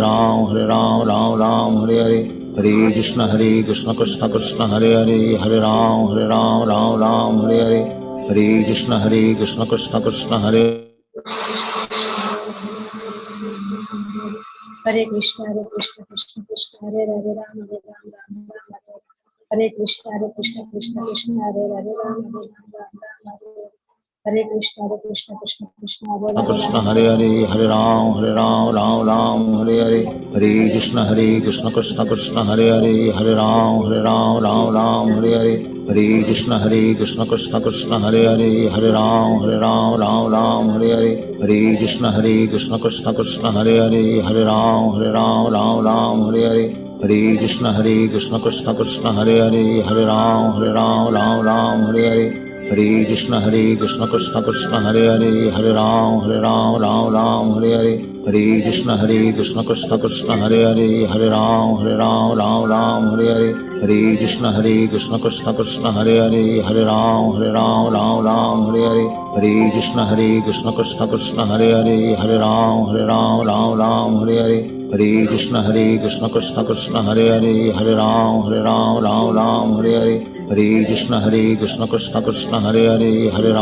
Ram Ram Hare Hare Hare Krishna Hare Krishna Krishna Krishna Hare Hare Hare Ram Ram Hare Hare Hare Krishna Hare Krishna Krishna Krishna Hare Hare Krishna Krishna Krishna Hare Hare Ram Ram Ram Hare Hare Krishna Krishna Krishna Hare Hare Ram Ram Ram Hare Hare Krishna Krishna Krishna Hare Hare Krishna Hare Hare Hare Ram Ram Ram Hare Hare Hare Krishna Hare Krishna Krishna Krishna Hare Hare Hare Ram Ram Hare Hare Hare Krishna Hare Krishna Krishna Krishna Hare Hare Hare Ram Ram Hare Hare Hare Krishna Hare Krishna Krishna Krishna Hare Hare Hare Ram Ram Hare Hare Hare Krishna Hare Krishna Krishna Krishna Hare Hare Hare Ram Ram Hare Hare Hare Krishna Hare Krishna Krishna Krishna Hare Hare Hare Ram Ram Hare Hare Hare Krishna Hare Krishna Krishna Krishna Hare Hare Hare Ram Ram Hare Hare Hare Krishna Hare Krishna Krishna Krishna Hare Hare Hare Ram Ram Hare Hare Hare Krishna Hare Krishna Krishna Krishna Hare Hare Hare Ram Ram Hare Hare Hare Krishna Hare Krishna Krishna Krishna Hare Hare Hare Ram Ram Hare Hare Hare Krishna Hare Krishna Krishna Krishna Hare Hare Hare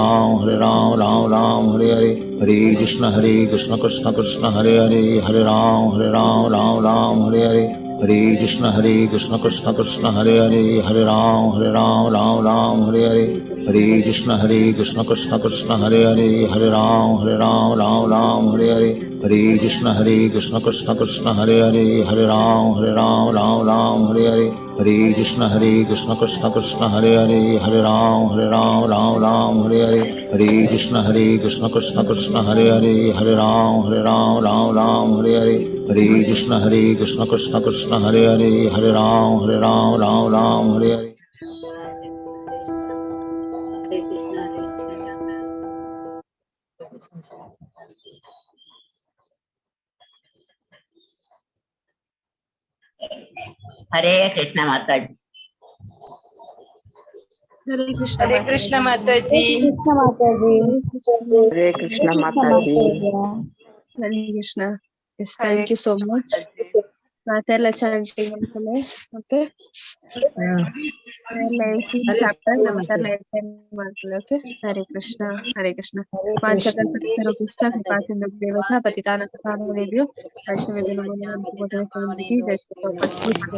Ram Ram Hare Hare Hare Krishna Hare Krishna Krishna Krishna Hare Hare Hare Ram Ram Hare Hare Hare Krishna Hare Krishna Krishna Krishna Hare Hare Hare Ram Ram Hare Hare Hare Krishna Hare Krishna Krishna Krishna Hare Hare Hare Ram Ram Hare Hare Hare Krishna Hare Krishna Krishna Krishna Hare Hare Hare Ram Ram Hare Hare Hare Krishna Hare Krishna Krishna Krishna Hare Hare Hare Ram Ram Hare Hare Hare Krishna Hare Krishna Krishna Krishna Hare Hare Hare Ram Ram Hare Hare Hare Krishna Hare Krishna Krishna Krishna Hare Hare Hare Ram Ram Hare Hare Hare Krishna Hare Krishna. Hare Krishna Mataji. Hare Krishna Hare Krishna Mataji. Krishna Mataji. Hare Krishna Mataji. Hare Krishna. Yes, thank you so much. ಮಾತೆಲ್ಲ chanting ಮಾಡ್ಕೊಳ್ಳಿ. Okay, chapter ಮಾತೆಲ್ಲ ಮಾಡ್ಕೊಳ್ಳಿ. Okay, Hare Krishna Hare Krishna. ವಾಂಛಕಲ್ಪತರುಭ್ಯಶ್ಚ ಕೃಪಾ ಸಿಂಧುಭ್ಯೇವ ಚ ಪತಿತಾನಾಂ ಪಾವನೇಭ್ಯೋ ವೈಷ್ಣವೇಭ್ಯೋ ನಮೋ ನಮಃ. ಜೈ ಶ್ರೀ ಪ್ರಭುಪಾದ.